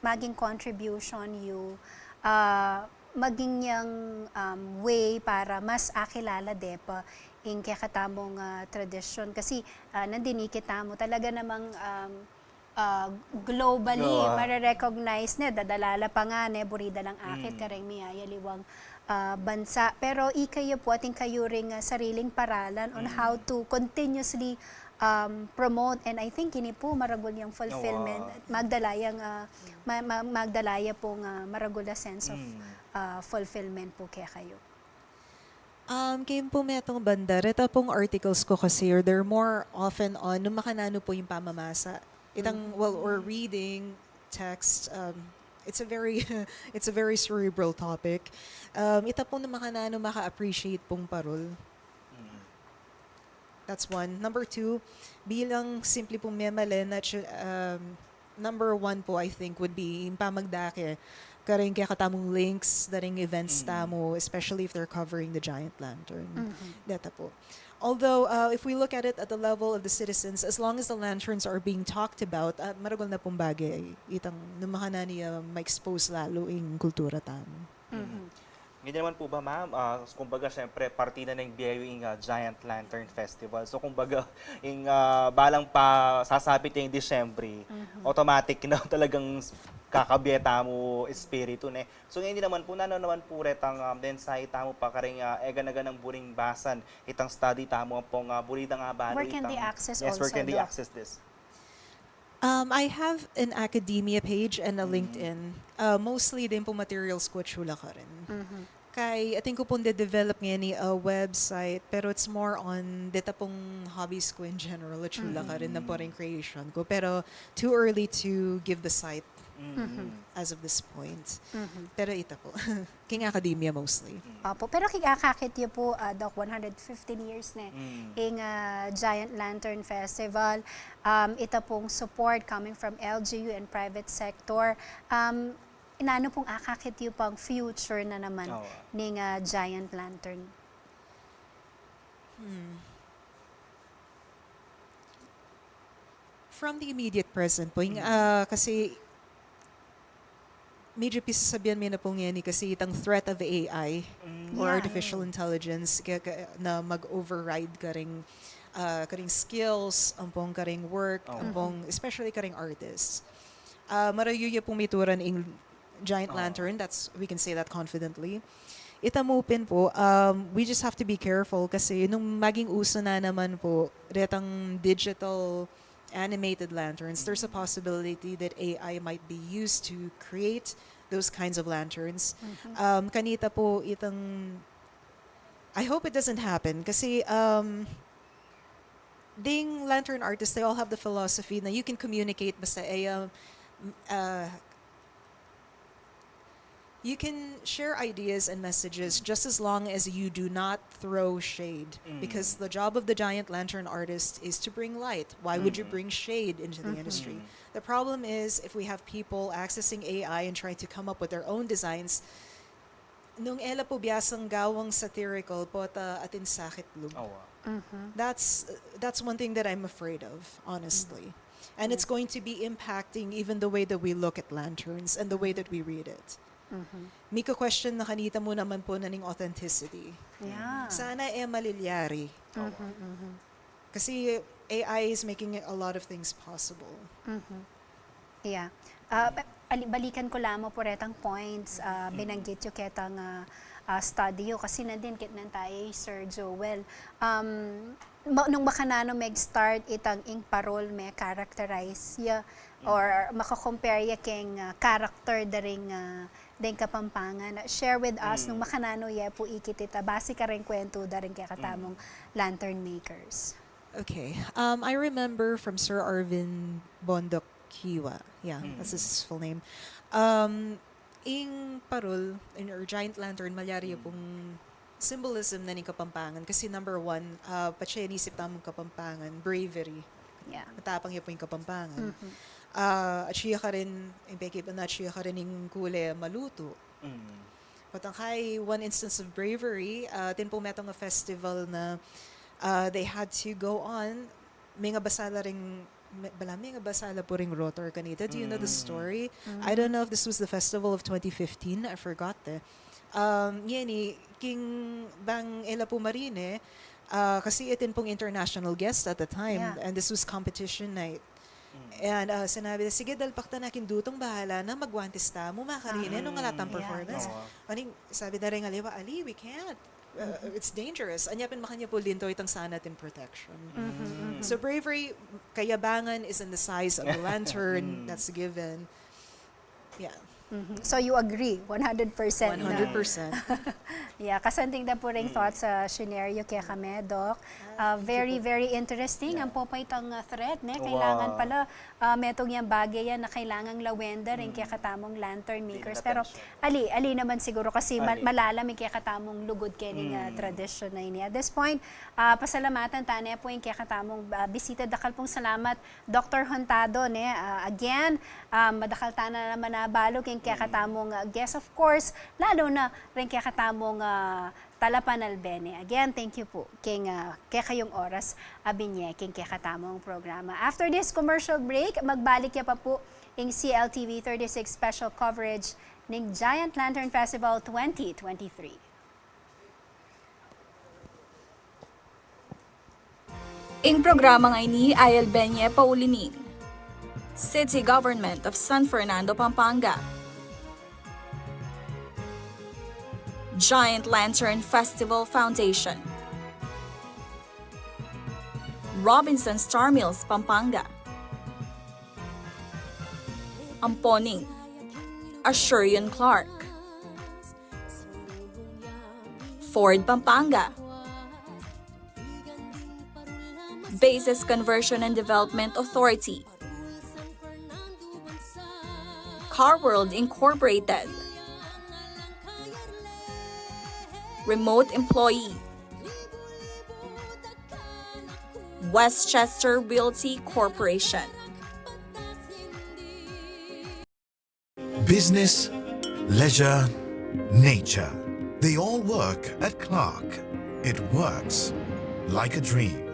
maging contribution yu, ah, maging yang, um, way para mas akilala de pa ing kekatamung, ah, tradisyon. Kasi, ah, nandini kitamu talaga namang, um, ah, globally, mare-recognize ne, dadalala pa nga ne, buri da lang akit kareng miyayaliwang, ah, bansa. Pero ikayu pu, atin kayu ring, ah, sariling paralan on how to continuously, um, promote. And I think ini pu maragul yang fulfillment. Magdala yang, ah, ma-, ma-, magdala ya pung, ah, maragul a sense of, ah, fulfillment pu kekayu. Um, keng pu metung banda, reta pung articles ku kasi, they're more often on nung makananu pu yung pamamasa. Itang, well, or reading text, um, it's a very, it's a very cerebral topic. Um, ita pung nung makananu maka-appreciate pung parul. That's one. Number two, bilang simple pung memalen, natu-, um, number one po, I think, would be yung pamagdake karing kekatamung links, daring events tamu, especially if they're covering the Giant Lantern. Deta po. Although, uh, if we look at it at the level of the citizens, as long as the lanterns are being talked about, uh, maragul na pung bagay, itang nung makananu ya ma-expose lalu ing kultura tamu. Ganyan naman po ba, ma'am? Ah, kumbaga, syempre, parte na ng biyayu ing, ah, Giant Lantern Festival. So, kumbaga, ing, ah, balang pa sasapit yung Disyembre, automatic na talagang kakabye tamu espiritu, ne? So, ngayon din naman po, nanu naman po retang, um, mensahe tamu pa karing, ah, eganaganang buring basan itang study tamu, ampong, ah, buri da nga balu. Where can they access Yes, where also, can they Doc? Access this? Um, I have an academia page and a LinkedIn. Uh, mostly din po materials ku atyu la karin. Kay, atin ku pung de-develop ngeni a website, pero it's more on deta pung hobbies ku in general, atyu la karin, na parin creation ku. Pero too early to give the site as of this point. Pero ita po, king academia mostly. Opo, pero king akakit yu po, ah, Doc, one hundred fifteen years ne ing, ah, Giant Lantern Festival. Um, ita pong support coming from L G U and private sector. Um, inano pong akakit yu pang future na naman ning, ah, Giant Lantern? From the immediate present po, yung, ah, kasi medyo pisasabian mi na pong yan eh, kasi itang threat of A I or artificial intelligence ka, ka, na mag-override karing, ah, karing skills, ampong karing work, ampong, especially karing artists. Ah, marayu ya pong mituran ing Giant Lantern, that's, we can say that confidently. Ita mu pin po, um, we just have to be careful kasi nung maging uso na naman po, retang digital animated lanterns, there's a possibility that A I might be used to create those kinds of lanterns. Um, kanita po itang, I hope it doesn't happen kasi, um, ding lantern artists, they all have the philosophy na you can communicate basta, eh, um, uh, you can share ideas and messages just as long as you do not throw shade, because the job of the giant lantern artist is to bring light. Why would you bring shade into the industry? The problem is if we have people accessing A I and trying to come up with their own designs, nung e la po biasang gawang satirical, pota atin sakit lub. That's, that's one thing that I'm afraid of, honestly. And it's going to be impacting even the way that we look at lanterns and the way that we read it. Mika-question na kanita mu naman po na ning authenticity. Sana e malilyari. Kasi A I is making a lot of things possible. Yeah. Ah, ba- ali- balikan ku lamu pu retang points, ah, binanggit yu ketang, ah, ah, study yu, kasi nandin kit nang taye i Sir Joel. Um, ma- nung makananu meg-start itang ing parol me-characterize ya, or maka-compare ya keng, ah, character da ring, ah, deng Kapampangan. Share with us nung makananu ye pu ikit ita, basi kareng kwentu da ring kekatamung lantern makers. Okay. Um, I remember from Sir Arvin Bondoc Quiwa. Yeah, that's his full name. Um, ing parol, in, or giant lantern, malyari ya pung symbolism na ning Kapampangan. Kasi number one, ah, patse inisip tamung Kapampangan, bravery. Yeah. Matapang ya pu ing Kapampangan. Ah, atsu ya karin, ing peki, atsu ya karin ing kule malutu. But ang kai one instance of bravery, ah, atin pung metung a festival na, ah, they had to go on, mengabasa la ring, me- bala mengabasa la pu ring rotor kanita. Do you know the story? I don't know if this was the festival of twenty fifteen. I forgot eh. Um, ngeni, king bang e la pu marine, ah, kasi atin pung international guest at the time, Yeah. and this was competition night. And, ah, sinabi na, "Sige, dalpak ta na king dutung, bahala na, magwantis tamu, makarine nung ala tang performance." Ani, sabi da reng aliwa, "Ali, we can't. Uh, it's dangerous." Anya pin makanyan pu linto itang sana atin protection. So bravery, kayabangan is in the size of the lantern. That's a given. Yeah. Mhm. So you agree, one hundred percent na. One hundred percent. Yeah, kasanting da pu ring thoughts a sinare yu kekami, Doc. Ah, very, very interesting. Ang popay tang, ah, threat, ne? Kailangan pala, ah, metung yang bage yan na kailangang lawen da ring kekatamung lantern makers. Pero ali, ali naman siguro kasi ma- malalam ing kekatamung lugud kening, ah, tradisyon na ini. At this point, ah, pasalamatan ta ne pu ing kekatamung, ah, bisita. Dakal pung salamat, Doktor Huntado, ne? Ah, again, ah, madakal ta na naman abalu king kekatamung, ah, guest, of course, lalu na ring kekatamung, ah, talapanalbe ne. Again, thank you pu king, ah, kekayung oras a binye king kekatamung programa. After this commercial break, magbalik ya pa pu ing C L T V thirty-six special coverage ning Giant Lantern Festival twenty twenty-three. Ing programang ini ay albe ne pauli ning City Government of San Fernando, Pampanga, Giant Lantern Festival Foundation, Robinson Star Mills, Pampanga, ampo ning Assurion Clark, Ford Pampanga, Bases Conversion and Development Authority, Power World Incorporated. Remote Employee. Westchester Realty Corporation. Business, leisure, nature. They all work at Clark. It works like a dream.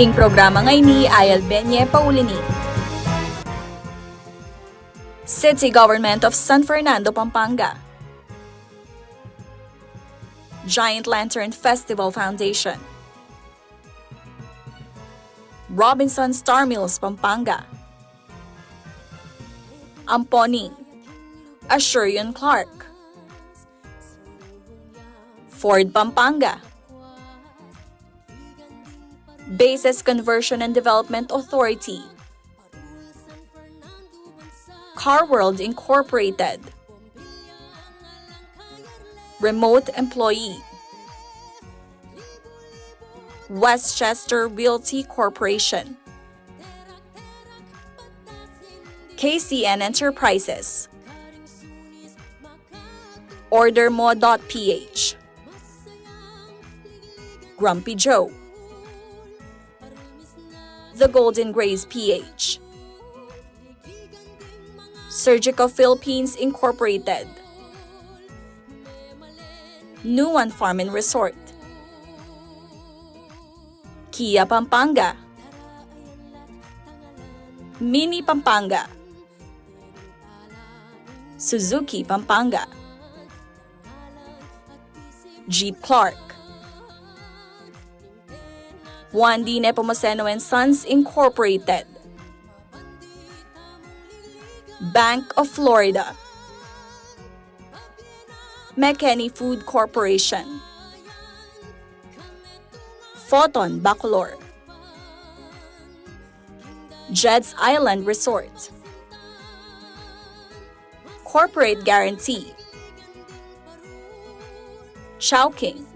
Ing programa ngeni ay albe ne pauli ning City Government of San Fernando, Pampanga, Giant Lantern Festival Foundation, Robinson Star Mills, Pampanga, Amponi, Assurion Clark, Ford Pampanga, Bases Conversion and Development Authority, Car World Incorporated, Remote Employee, Westchester Realty Corporation, K C N Enterprises, Order Mo dot P H, Grumpy Joe, The Golden Grays P H, Surgical Philippines Incorporated, Nuan Farm and Resort, Kia Pampanga, Mini Pampanga, Suzuki Pampanga, Jeep Clark, Juan D. Nepomuceno and Sons Incorporated, Bank of Florida, McKinney Food Corporation, Photon Bacolor, Jed's Island Resort, Corporate Guarantee, Chowking,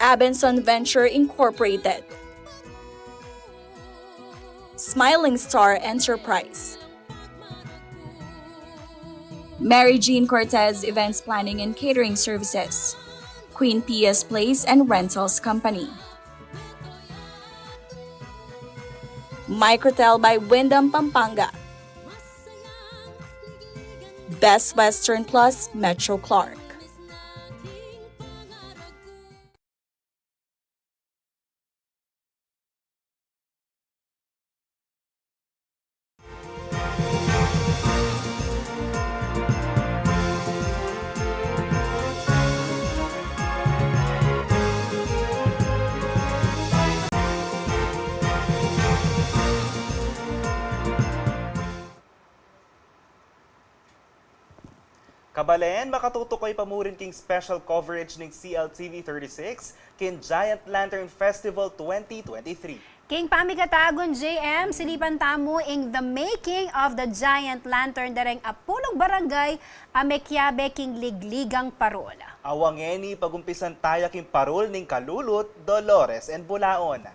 Abenson Venture Incorporated, Smiling Star Enterprise, Mary Jean Cortez Events Planning and Catering Services, Queen Pia's Place and Rentals Company, Microtel by Wyndham Pampanga, Best Western Plus Metro Clark. Kabalen, makatutukoy pa mu rin king special coverage ning C L T V thirty-six king Giant Lantern Festival twenty twenty-three. King pamikatagun, J M, silipan tamu ing The Making of the Giant Lantern, dareng apulung barangay a mekiabe king ligligang parol. Awang ngeni, pagumpisan taya king parol ning Kalulut, Dolores and Bulaon.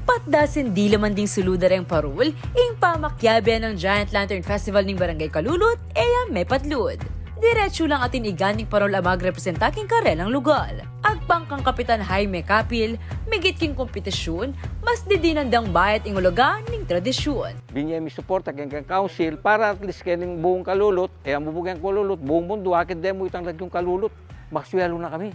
Patdasin dilaman ding sulu dareng parol, ing pamakiabe nang Giant Lantern Festival ning Barangay Kalulut, e ya mepatlud. Diretsu lang atin iganting parol a magrepresenta king karelang lugal. Agpang kang Kapitan Jaime Capil, migit king kompetisyun, mas didinan dang bayat ing ulaga ning tradisyun. Binie mi suporta keng, keng council para at least keng buung Kalulut, e, amu bugyan Kalulut, buung mundu, akit de mu itang lagyung Kalulut, makasuelo na kami,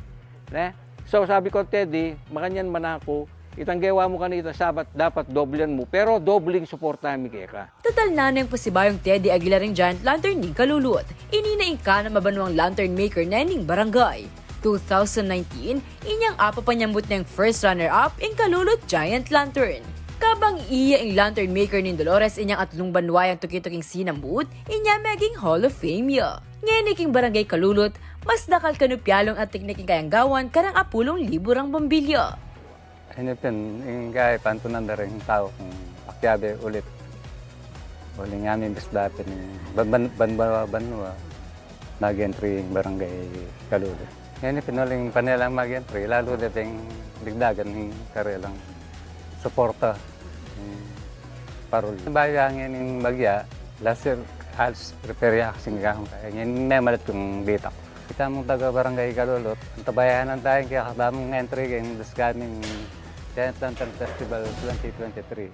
ne? So, sabi ku, Teddy, makanyan man aku, itang gewa mu kanita Sabat, dapat doblen mu, pero dobleng suporta mi keka. Tatalnan neng pasibayung Teddy Aguilar ing Giant Lantern ning Kalulut. Ini na ing kanam a banwang lantern maker ne ning barangay. two thousand nineteen, inyang apapanyambut neng first runner-up ing Kalulut Giant Lantern. Kabang iya ing lantern maker ning Dolores inyang atlung banua yang tuki-tuking sinambut, inya meging Hall of Fame ya. Ngeni king Barangay Kalulut, mas dakal kanu pialung a teknik ing kayang gawan kareng apulung libu rang bambilya. Ini pin, ing gaya pantunan da ring tau kung pakiabe ulit. Uling amin bisda pin ban, ban, ban, banua, banua, mag-entry ing Barangay Kalulut. Ini pin uling panelang mag-entry, lalu da ding digdagan ing karelang suporta, ing parul. Bayu ngeni ing bagya, last year, alas repair ya kasing gahong kaya. Ngeni memalit kung bitak. Kita mung taga Barangay Kalulut, antabayanan tayung kekatamung entry king desganing Giant Lantern Festival twenty twenty-three.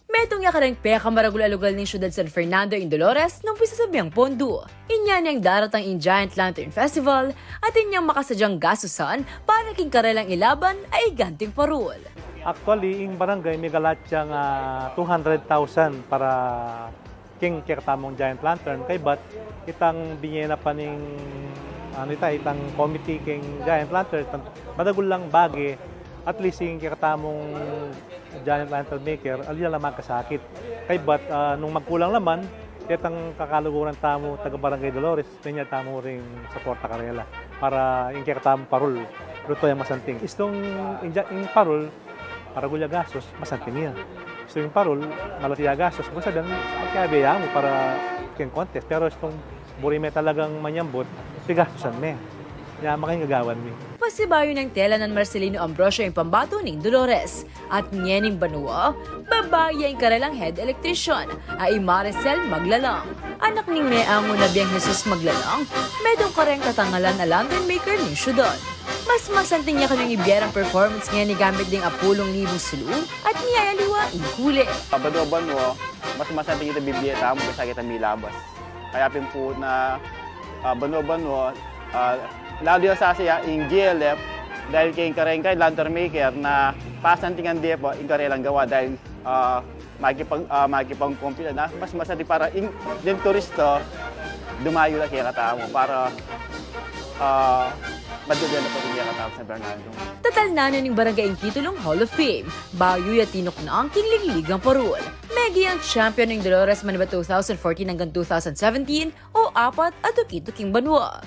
Metung ya kareng pekamaragul a lugal ning syudad San Fernando ing Dolores nung pisasabiang pondu. Inya neng daratang ing Giant Lantern Festival at inyang makasadyang gastusan para king karelang ilaban a iganting parul. Actually, ing barangay, migalat yang, ah, two hundred thousand para king kekatamung Giant Lantern. Kaybat itang binye na pa ning, ano ita, itang committee king Giant Lantern, itang maragul lang bage, at least ing kekatamung Giant Lantern maker, ali na lang magkasakit. Kaybat, ah, nung magkulang naman, ketang kakaluguran tamu, taga Barangay Dolores, nenya tamu ring suporta karela para ing kekatamung parul, lutu yang masanting. Istung ing ja-, ing parul, maragul ya gastus, masanting ya. Istung ing parul, malati ya gastus, basta dan makiabe ya mu para king contest. Pero istung buri me talagang manyambut, pigastusan me. Nya, makanyan gagawan mi. Pasibayu neng telanan Marcelino Ambrosio ing pambato ning Dolores. At ngening banua, babai ya ing karelang head electrician, a i Maricel Maglalang. Anak ning meangu na biang Jesus Maglalang, metung kareng katangalan a lantern maker ning syudad. Mas masanting ya kanu ing ibie rang performance ngeni gamit ding apulung libung sulu at miyayaliwa ing kule. Banua-banua, mas masanting ita bibie tamu kesa kita milabas. Kaya pin pu na, ah, banua-banua, ah, lalu ya sasaya ing G L F, dahil keng kareng kaya lantern maker na pasantingan de pa ing karelang gawa dahil, ah, makipag-, ah, makipagkompete na mas masanting para ing, ding turista dumayu la kekatamu para, ah, madugyan na pa rin kekatamu San Fernando. Tatalnan na ning barangay ing titulung Hall of Fame, bayu ya tinuknang king ligligang parul. Meging champion ing Dolores manibat two thousand fourteen anggang two thousand seventeen o apat a tuki-tuking banua.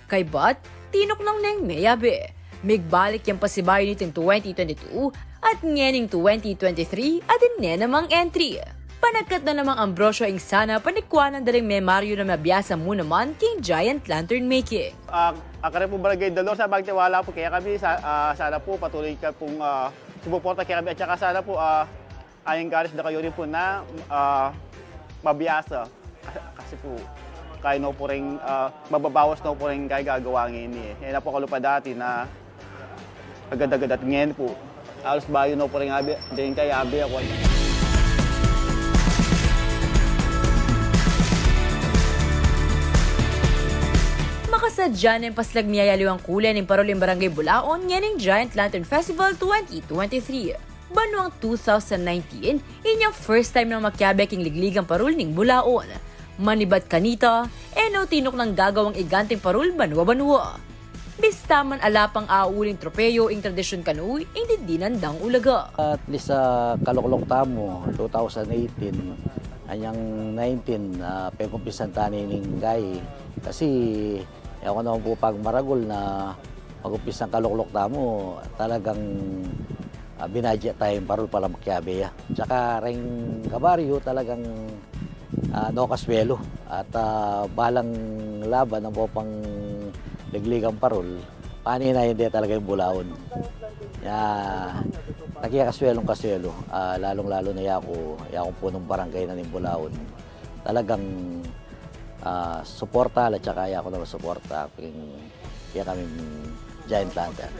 Kaybat, tinuknang neng meyabe. Migbalik yang pasibayu niting twenty twenty-two at ngening twenty twenty-three atin ne namang entry. Panagkat na namang Ambrosio ing sana panikwanan da ring memaryu na mabiasa mu naman king giant lantern making. Ah, ah, kareng pu Barangay Dolores, ah, magtiwala pu kekami, sa-, ah, sana pu patuloy ka pung, ah, sumuporta kekami at saka sana pu, ah, ayang galis da kayu rin pu na, ah, mabiasa. Kasi, kasi pu, kaya no pu ring, ah, mababawas no pu ring kaya gagawa ngeni, eh. Kaya na pu kalupa dati na agad-agad at ngeni pu. Halos bayu no pu ring abi, ding kaya abi aku. Makasadya neng paslag miyayaliwang kule ning parul ing Barangay Bulaon ngening Giant Lantern Festival twenty twenty-three. Banuang two thousand nineteen, inyang first time nang makiabe king ligligang parul ning Bulaon. Manibat kanita, e no tinuknang gagawang iganting parul banua-banua. Bista man ala pang auling tropeyo ing tradisyun kanu ing didinan dang ulaga. At least, ah, kalukluk tamu, two thousand eighteen, anyang nineteen, ah, pengkumpisan tani ning gayi. Kasi, e ku naman pu pagmaragul na magumpisang kalukluk tamu, talagang, ah, binadya tayung parul para makiabe ya. Tsaka reng kabaryu talagang, ah, no kaswelu. At, ah, balang laban ampo pang ligligang parul, paninayan de talaga ing Bulaon. Ya, nakikaswelung kaswelu, ah, lalung-lalu na yaku, yakung punung barangay na ning Bulaon. Talagang, ah, suporta la, tsaka yaku naman suporta king, kaya kami Giant Lantern.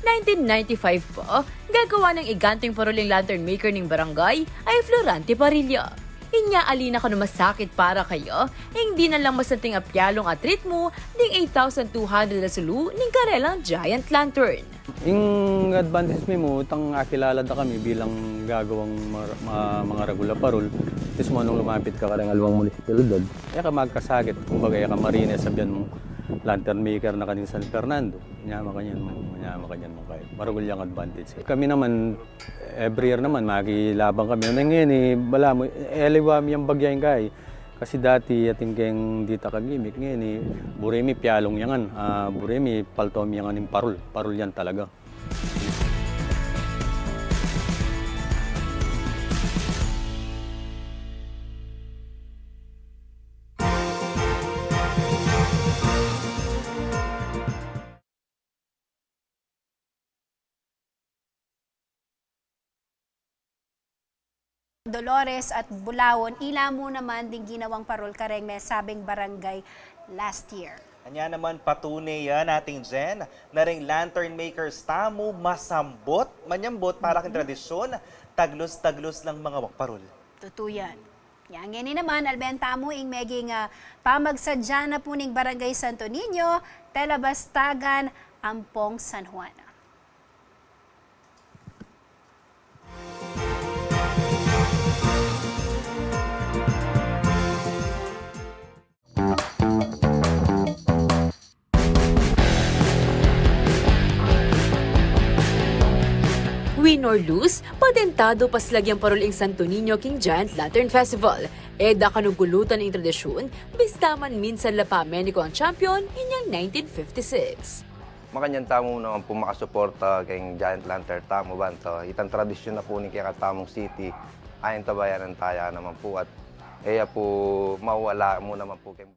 Nineteen ninety-five pa, gagawa nang iganting parul ing lantern maker ning barangay a i Florante Parilla. Inya ali na kanu masakit para kaya, ing dinan lang masanting a pialung a treat mu, ding eight thousand two hundred a sulu ning karelang giant lantern. Ing advantage mi mu, itang akilala da kami bilang gagawang mar-, ma-, mangaragul a parul, mismu nung lumapit ka kareng aliwang munisipalidad, e ka magkasakit, kumbaga, e ka marine, sabian mu, lantern maker na ka ning San Fernando. Nya makanyan mu, nya makanyan mu kaya. Maragul yang advantage. Kami naman, every year naman, makilaban kami. Nung ngeni, balamu, e, aliwa mi yang bagya ing kaya. Kasi dati, atin keng dita kagimik, ngeni, buri mi pialung ya ngan, ah, buri mi palto mi ya ngan ing parul. Parul yan talaga. Dolores at Bulaon, ila mu naman ding ginawang parul kareng mesabing barangay last year. Anya naman, patune yan, Ating Jen, na ring lantern makers tamu masambut, manyambut para king tradisyun, taglus-taglus lang mangawang parul. Tutu yan. Nya ngeni naman, alben tamu ing meging, ah, pamagsadya na pu ning Barangay Santo Niño, Telabastagan, ampong San Juan. Win or lose, patentadu paslagyang parul ing Santo Niño king Giant Lantern Festival. E da kanu gulutan ing tradisyun, bista man minsan la pa Menico ang champion inyang nineteen fifty-six. Makanyan tamu naman pu makasuporta keng Giant Lantern tamu, banta itang tradisyun na pu ning kekatamung city, ayan tabayanan taya naman pu, at e ya pu mawala mu naman pu keng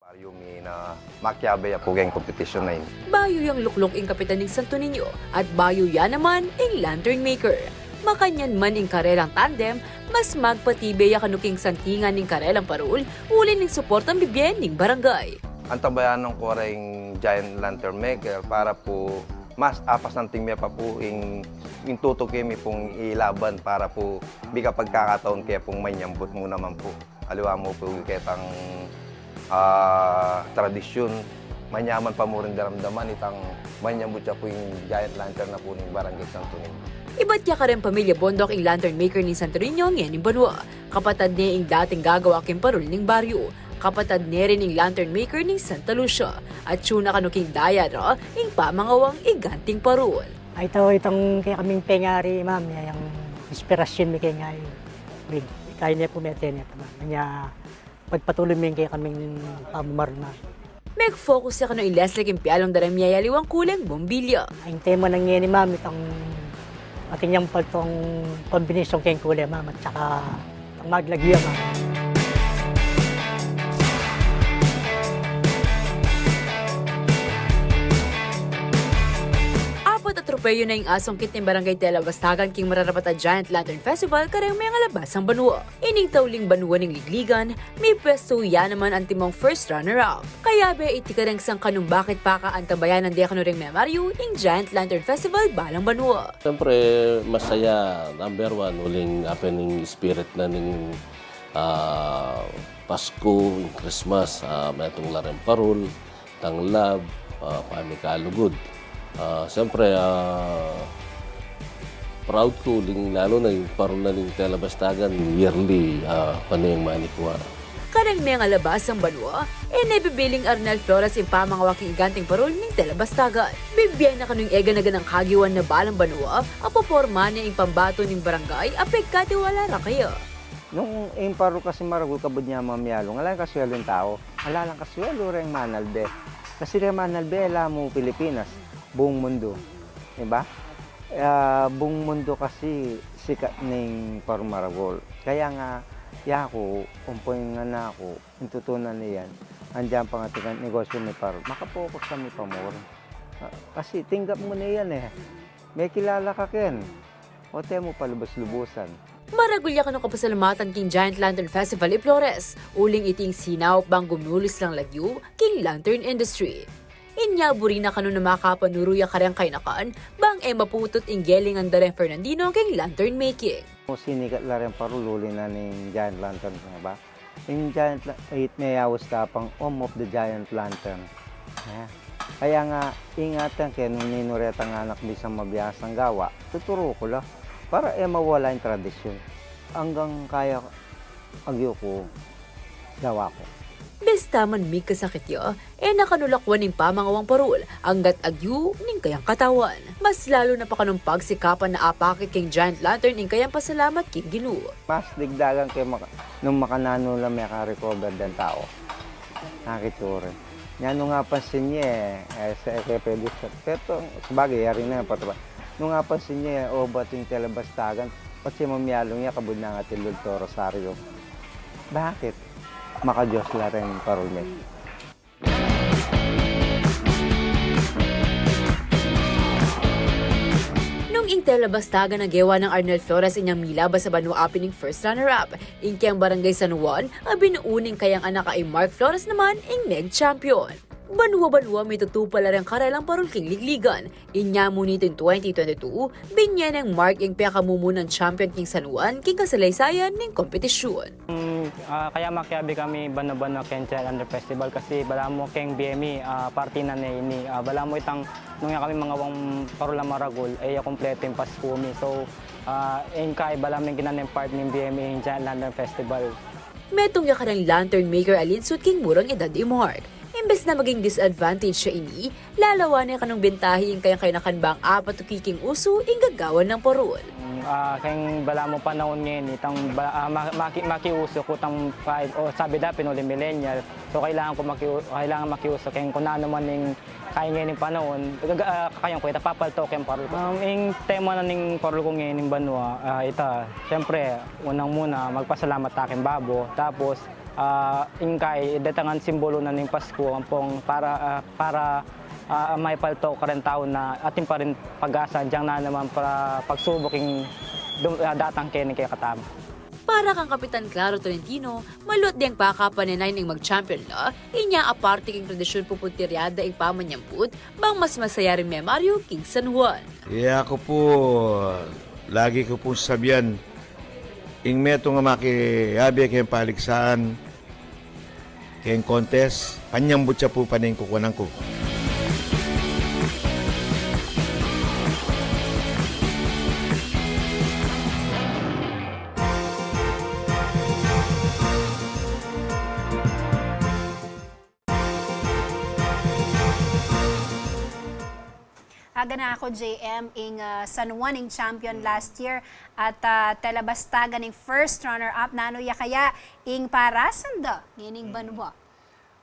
baryu mi na makiabe ya pu keng kompetisyun na ini. Bayu yang lukluk ing kapitan ning Santo Niño, at bayu ya naman ing lantern maker. Makanyan man ing karelang tandem, mas magpatibe ya kanu king santingan ning karelang parul, uli ning suportang bibie ning barangay. Antabayanan ku reng Giant Lantern Maker para pu mas apasanting me pa pu ing, ing tutuki mi pung ilaban para pu bika pagkakataon ke pung manyambut mu naman pu. Aliwa mu pu ketang, ah, tradisyun, manyaman pa mu ring daramdaman itang manyambut ya pu ing Giant Lantern na pu ning Barangay Santo Niño. Ibat ya kareng pamilya Bondoc ing lantern maker ning Santo Niño ngening banua. Kapatad ne ing dating gagawa king parul ning baryu. Kapatad ne rin ing lantern maker ning Santa Lucia. At tune na kanu king daya ra ing pamangawang iganting parul. Ay, ita, itang kekaming pengari, ma'am, ya yang inspirasyun mi keng ay. Win, ikay ne pu mete ne pu, ma'am. Nya, pagpatuloy mi ing kekaming pamamaril, ma'am. Meg-focus ya kanu i Leslie king pialung da reng miyayaliwang kuleng bombilya. Ing tema na ngeni, ma'am, itang atin yang paltong kombinasyon keng kule, ma'am, at saka itang maglagyu, ma'am. Apat a tropeyu na ing asungkit ning Barangay Telabastagan king mararapat a Giant Lantern Festival kareng mengalabasang banua. Ining tauling banua ning ligligan, mipwestu ya naman antimong first runner-up. Kayabe iti kareng sangkanung bakit pa ka antabayanan de kanu ring memaryu ing Giant Lantern Festival balang banua. Siyempre, masaya, number one, uling ape ning spirit na ning, ah, Pasko, ing Christmas, ah, metung la reng parul, tanglad, ah, pamikalugud. Ah, siyempre, ah, proud ku, uling lalu na ing parul na ning Telabastagan, yearly, ah, pane yang manikwa. Kareng mengalabasang banua, e ne bibiling Arnel Flores ing pamangawak king iganting parul ning Telabastagan. Bibie na kanu ing eganaganang kagiwan na balang banua, a poporma ne ing pambato ning barangay a pegkatiwala ra kaya. Nung ing parul kasi maragul, kabud nya mamialung, ala yang kaswelung tau, ala lang kaswelu reng manalbe. Kasi reng manalbe, ala mu Pilipinas, buung mundu. Di ba? Ah, buung mundu kasi sikat ning parul maragul. Kaya nga, yaku, umpun ing anak ku, ing tutunan ne yan, andiyan pa nga tinggang negosyu mi parul, makapokus kami pa mu rin. Ah, kasi tinggap mu ne yan e. Mekilala ka ken. O te mu palubus-lubusan. Maragul ya kanu kapasalamatan king Giant Lantern Festival i Flores, uling iti ing sinaup bang gumulis lang lagyu king lantern industry. Inya buri na kanu na makapanuru ya kareng kayanakan, bang e maputut ing gelingan da reng Fernandino keng lantern making. Sinikat la reng parul uli na ning giant lantern, nga ba? Ing giant la-, it me yaus da pang home of the giant lantern. Eh, kaya nga, ingatan ke nung ninu retang anak bisang mabiasang gawa, tuturu ku la. Para e mawala ing tradisyun. Anggang kaya agyu ku, gawa ku. Bista man mikasakit ya, e na kanu lakwan ing pamangawang parul, anggat agyu ning kayang katawan. Mas lalu na pa kanung pagsikapan na apakit keng giant lantern ing kayang pasalamat king Ginu. Mas digdagan ke maka-, nung makananu la meka-recover deng tau. Nakitsura. Nya nung apansin ye, e, sa, e ke pwede sa, pero sabagay, yari na, pataba. Nung apansin ye, o, ba't ing tela bastagan, patse mamialung ya, kabud na nga tilul to Rosario. Bakit? Maka-Diyos la reng parul me. Nung ing tela bastagan a gewa nang Arnel Flores inyang milabas a banua apin ing first runner-up, ing keng Barangay San Juan, a binuu ning kayang anak a i Mark Flores naman ing neg-champion. Banua-banua mitutu pa la reng karelang parul king ligligan. Inya mu niting twenty twenty-two, binye neng Mark ing pekamumunang champion king San Juan king kasaleysayan ning kompetisyun. Mm, ah, kaya makiabe kami banua-banua keng Giant Lantern Festival kasi balamu keng B M E, ah, parti na ne ini, ah, balamu itang nung ya kami mangawang parul a maragul, e ya kumpletu ing Pasku mi. So, ah, ing kai balamu ing kinanan part ning B M E ing Giant Lantern Festival. Metung ya kareng lantern maker a linsut king murang edad i Mark. Imbes na maging disadvantage ya ini, lalawa ne kanung bentahi ing kayang kayanakan bang apatuki king usu ing gagawan nang parul. Mm, ah, keng balamu panaun ngeni, itang ba-, ah, ma-, maki-, makiusu ku itang five, o sabi da pin uli millennial. So, kailangan ku makiu-, kailangan makiusu keng kung nanu man ing kaya ngening panaun, gaga-, ah, kakayang ku ita papaltaw keng parul ku. Um, ing tema na ning parul ku ngening banua, ah, ita, siyempre, unang-muna, magpasalamat ta keng babo. Tapos, ah, ing kai, detang ngan simbolu na ning Pasku, ampong para, ah, para, ah, maipaltaw kareng tau na atin pa ring pag-asa, agyang na naman para pagsubuk ing dum-, ah, datang keni kekatamu. Para kang Kapitan Claro Tolentino, maluat deng pakapanenay ning mag-champion la, inya aparte king tradisyun pupuntirya da ing pamanyambut, bang mas masaya ring memaryu king San Juan. Iya ku pu, lagi ku pung sasabian, ing metung a makiabe keng paliksaan, keng contest, panyambut ya pu pane ing kukuanan ku. Aga na ku, J M, ing, ah, San Juan ing champion last year at, ah, tela bastagan ing first runner-up. Nanu ya kaya ing parasan da ngening banua?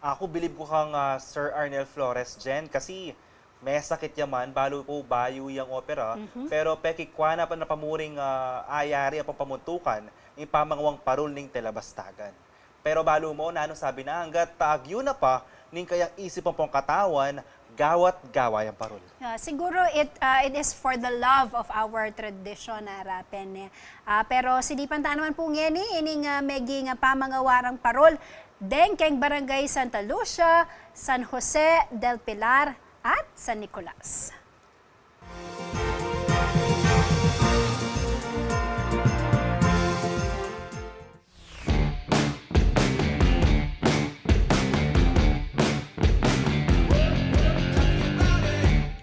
Aku, bilib ku kang, ah, Sir Arnel Flores, Jen, kasi mesakit ya man, balu ku bayu yang opera, pero pekikua na pa na pamuring, ah, ayari ampong pamuntukan ing pamangawang parul ning tela bastagan. Pero balu mu, nanu sabi na, anggat agyu na pa ning kayang isip ampong katawan, gawa't gawa yang parul. Ah, siguro it, ah, it is for the love of our tradition, ara pene. Ah, pero sinipan ta naman pu ngeni ining, ah, meging, ah, pamangawa rang parul deng keng Barangay Santa Lucia, San Jose del Pilar, at San Nicolas.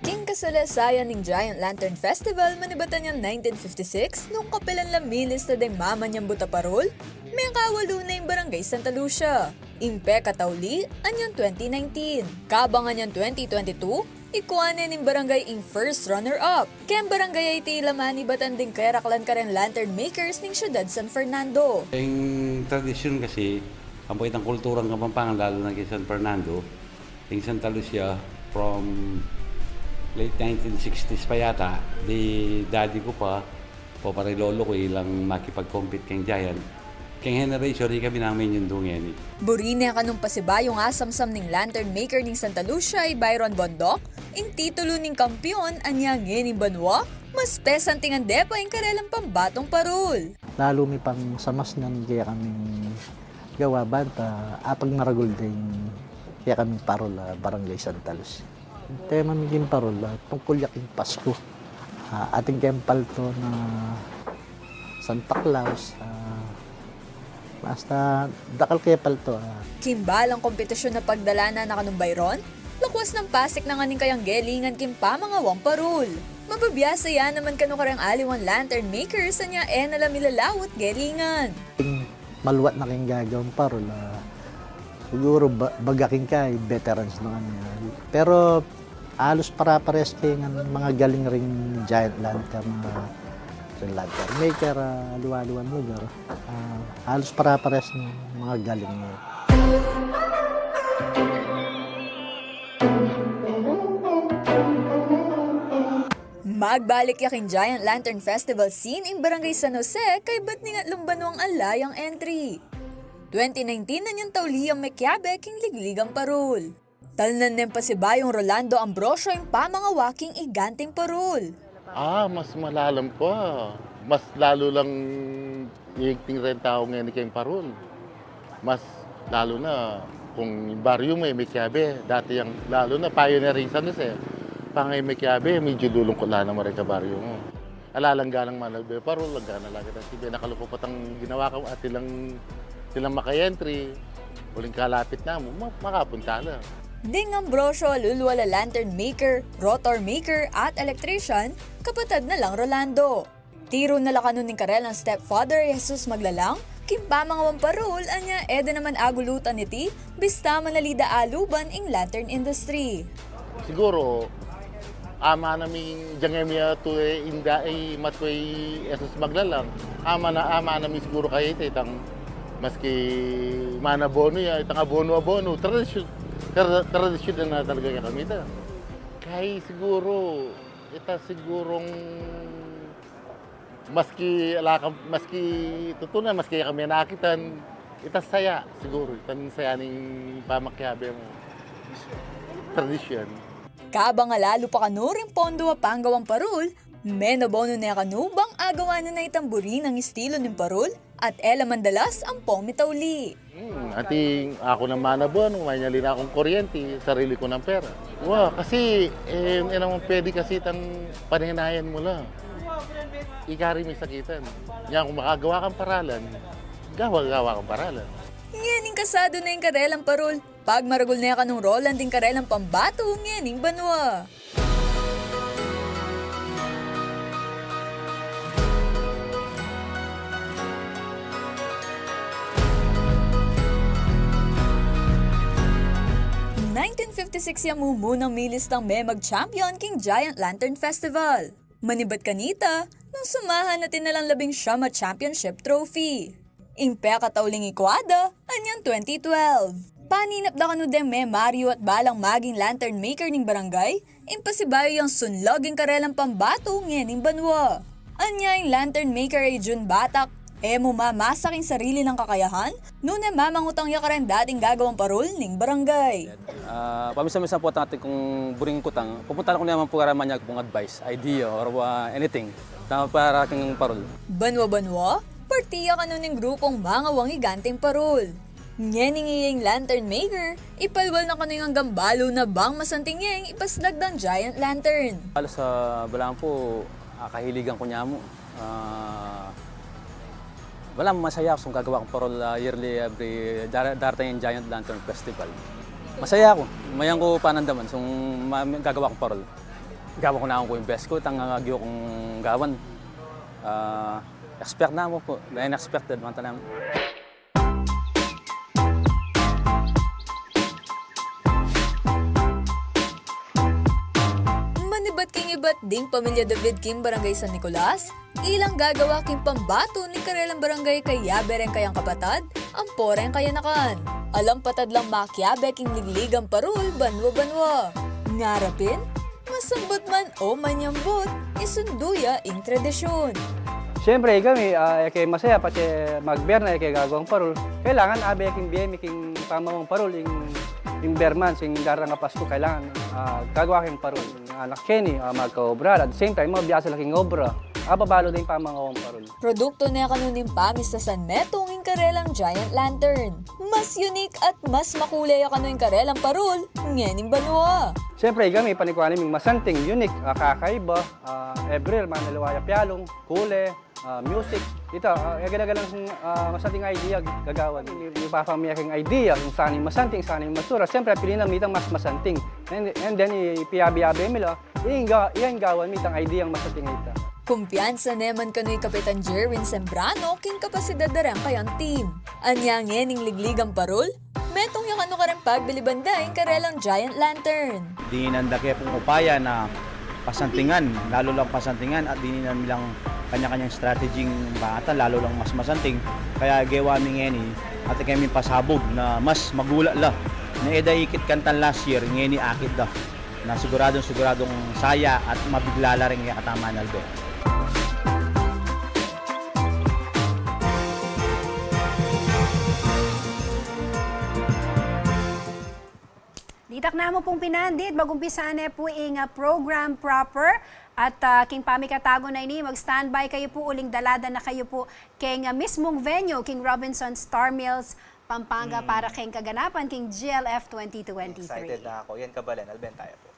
King kasaleysayan ning Giant Lantern Festival manibatan yang nineteen fifty-six, nung kapilan la milista deng mamanyambut a parul, mekawalu na ing Barangay Santa Lucia. Ing pekatauli, anyang twenty nineteen. Kabang anyang twenty twenty-two, ikua ne ning barangay ing first runner-up. Keng barangay a iti la manibatan ding keraklan kareng lantern makers ning syudad San Fernando. Ing tradisyun kasi, ampo itang kulturang Kapampangan, lalu na king San Fernando, ing Santa Lucia, from late nineteen sixties pa yata, di daddy ku pa, o para i lolo ku, ilang makipag-compete keng Giant. Keng generation, ikami nang menyundu ngeni. Buri ne kanung pasibayung asamsam ning lantern maker ning Santa Lucia i Byron Bondoc, ing titulu ning kampiyon, anya ngening banua, mas pesanting ande pa ing karelang pambatung parul. Lalu mi pang samasnan ing kekaming gawa banta apagmaragul deng kekaming parul a Barangay Santa Lucia. Tema mi king parol, ah, tungkul ya king Pasku. Ah, atin keng palto na Santa Claus, ah, basta dakal keng palto, ah. King balang kompetisyun a pagdalanan na kanung bayron, lakwas nang pasik na ngan ing kayang gelingan king pamangawang parol. Mabiasa ya naman kanu kareng aliwang lantern makers a nya e na la milalaut gelingan. Maluat na king gagawang parol, ah, siguru ba-, baga king kay veterans na kami, ah. Pero alus pare-pares keng mga galing ring giant lantern, ah, ring lantern maker, ah, aliwa-aliwang lugar. Ah, alus pare-pares ing mga galing na. Magbalik ya king Giant Lantern Festival scene ing Barangay San Jose kaybat ning atlung banwang ala yang entry. Twenty nineteen na nyang tauli yang mekiabe king ligligang parol. Talnan neng pasibayung Rolando Ambrosio ing pamangawa king iganting parol. Ah, mas malalam pa. Mas lalu lang iigting reng tau ngeni keng parol. Mas lalu na kung ing baryu mu e mekiabe, dati yang lalu na pioneer ing San Jose. Pangay mekiabe, medyu lulungkut la naman reng kabaryu mu. Ala lang ganang manalbe parol, lang gana la kita. Sibe nakalupa pa tang ginawa ka, at ilang, ilang maka-entry, uling kalapit na mu, ma-, makapunta la. Ding Ambrosio, alulwal a lantern maker, rotor maker, at electrician, kapatad na lang Rolando. Tiru na la kanu ning karelang stepfather, Jesus Maglalang, king pamangawang parol, anya e da naman agulutan iti, bista manalida aluban ing lantern industry. Siguru, ama na mi, dyan mi atu e, inda e, matwe Jesus Maglalang. Ama na, ama na mi siguru kaya ita, itang maski manabono ya, itang abono-abono, tradisyon, tra-, tradisyon na talaga kaya kami ita. Kaya siguru, ita sigurung maski ala kam-, maski tutu na, maski kami nakitan, ita saya, siguru, ita saya ning pamakiabe mu. Tradisyon. Kabang alalu pa kanu ring pondo a panggawang parol, menobono ne kanu bang agawa na na itang buri nang estilo ning parol, at e la mandalas ampong mitauli. Hmm, anting aku nang manabono, manyali na kung kuryente, sarili ku nang pera. Wa, kasi, e, e naman pwede kasi itang paninayan mu la. Ikari mi sakitan. Nya kung makagawa kang paralan, gawa, gawa kang paralan. Ngening kasadu na ing karelang parol, pagmaragul ne kanung Roland ing karelang pambatu ngening banua. Nineteen fifty-six ya mumunang milistang me mag-champion king Giant Lantern Festival. Manibat kanita, nung sumahan na tinalang labing siyam a championship trophy. Ing pekatauling ikwada, anyang twenty twelve. Paninap da kanu deng me Mario at balang maging lantern maker ning barangay, ing pasibayu yang sunlug ing karelang pambatu ngening banua. Anya ing lantern maker a i Jun Batak, e mu mamasak ing sarili nang kakayahan, nune mamangutang ya kareng dating gagawang parol ning barangay. Ah, paminsan-minsan po, atin kung buring kutang, pupunta na ku naman po kaya manyag pong advice, idea, or, ah, anything. Tama para king parol. Banua-banua, parti ya kanu ning grupung mangawang iganting parol. Ngening iya ing lantern maker, ipalwal na kanu ing anggang balu na bang masanting ya ing ipaslag dang giant lantern. Halos, ah, balamu po, ah, kahiligan ku nya mu. Ah, balamu masaya ku sung gagawa kung parol, ah, yearly, every dar-, darating ing Giant Lantern Festival. Masaya ku. Mayam ku panandaman sung ma-, gagawa kung parol. Gawa ku na kung best ku, itang, ah, agyu kung gawan. Ah, expect na mu po, the unexpected, manta na mu. Manibat king ibat ding pamilya David king Barangay San Nicolas, ilang gagawa king pambatu ning karelang barangay kayabe reng kayang kapatad, ampo reng kayanakan. Alang patad lang makiabe king ligligang parol banua-banua. Ngarapin, masambat man o manyambut, isundu ya ing tradisyun. Siyempre, kami, ah, e ke masaya, pati magberna, e ke gagawang parol. Kailangan abe king bie mi king pamawang parol, ing, ing berman, sing darang a Pasku, kailangan, ah, gagawa king parol. Anak keni, ah, magkaobra, at the same time, mabiasa la king obra. ababalu da ing pamangawang parul. Produktu ne kanu ning pamistasan metung ing karelang giant lantern. Mas unique at mas makule ya kanu ing karelang parul ngening banua. Siyempre, ikami, panikwa naming masanting, unique, ah, kakaiba, ah, every year, manaliwa ya pialung, kule, ah, music. Ita, ah, agad-agad lang, ah, masanting idea gagawan. Ipapamie king idea, kung saan ing masanting, saan ing masura. Siyempre, pili na mi itang mas masanting. And, and then, i-, ipiyabe-yabe mi la, ing ga-, ing gawan mi itang idea ing masanting ita. Kumpiyansa ne man kanu i Kapitan Jerwin Sembrano king kapasidad da reng kayang team. Anya ngening ligligang parul, metung ya kanu kareng pagbiliban da ing karelang giant lantern. Dininan da ke pung upaya na pasantingan, lalu lang pasantingan, at dininan mi lang kanya-kanyang strategy ing bangatan, lalu lang mas masanting. Kaya gewa mi ngeni, at kaya mi pasabug na mas magula la. Na e da ikit kantan last year, ngeni akit da. Na siguradong-siguradong saya at mabigla la ring kekataman, Albe. Ditak namu pung pinandit, mag-umpisa ne pu ing, ah, program proper. At, ah, king pamikatagu na ini, mag-standby kayu pu, uling dalada na kayu pu king, ah, mismung venue, king Robinson Star Mills, Pampanga, mm, para king kaganapan king G L F twenty twenty-three. Excited na aku. Yan, kabalen, Alben, tayo pu.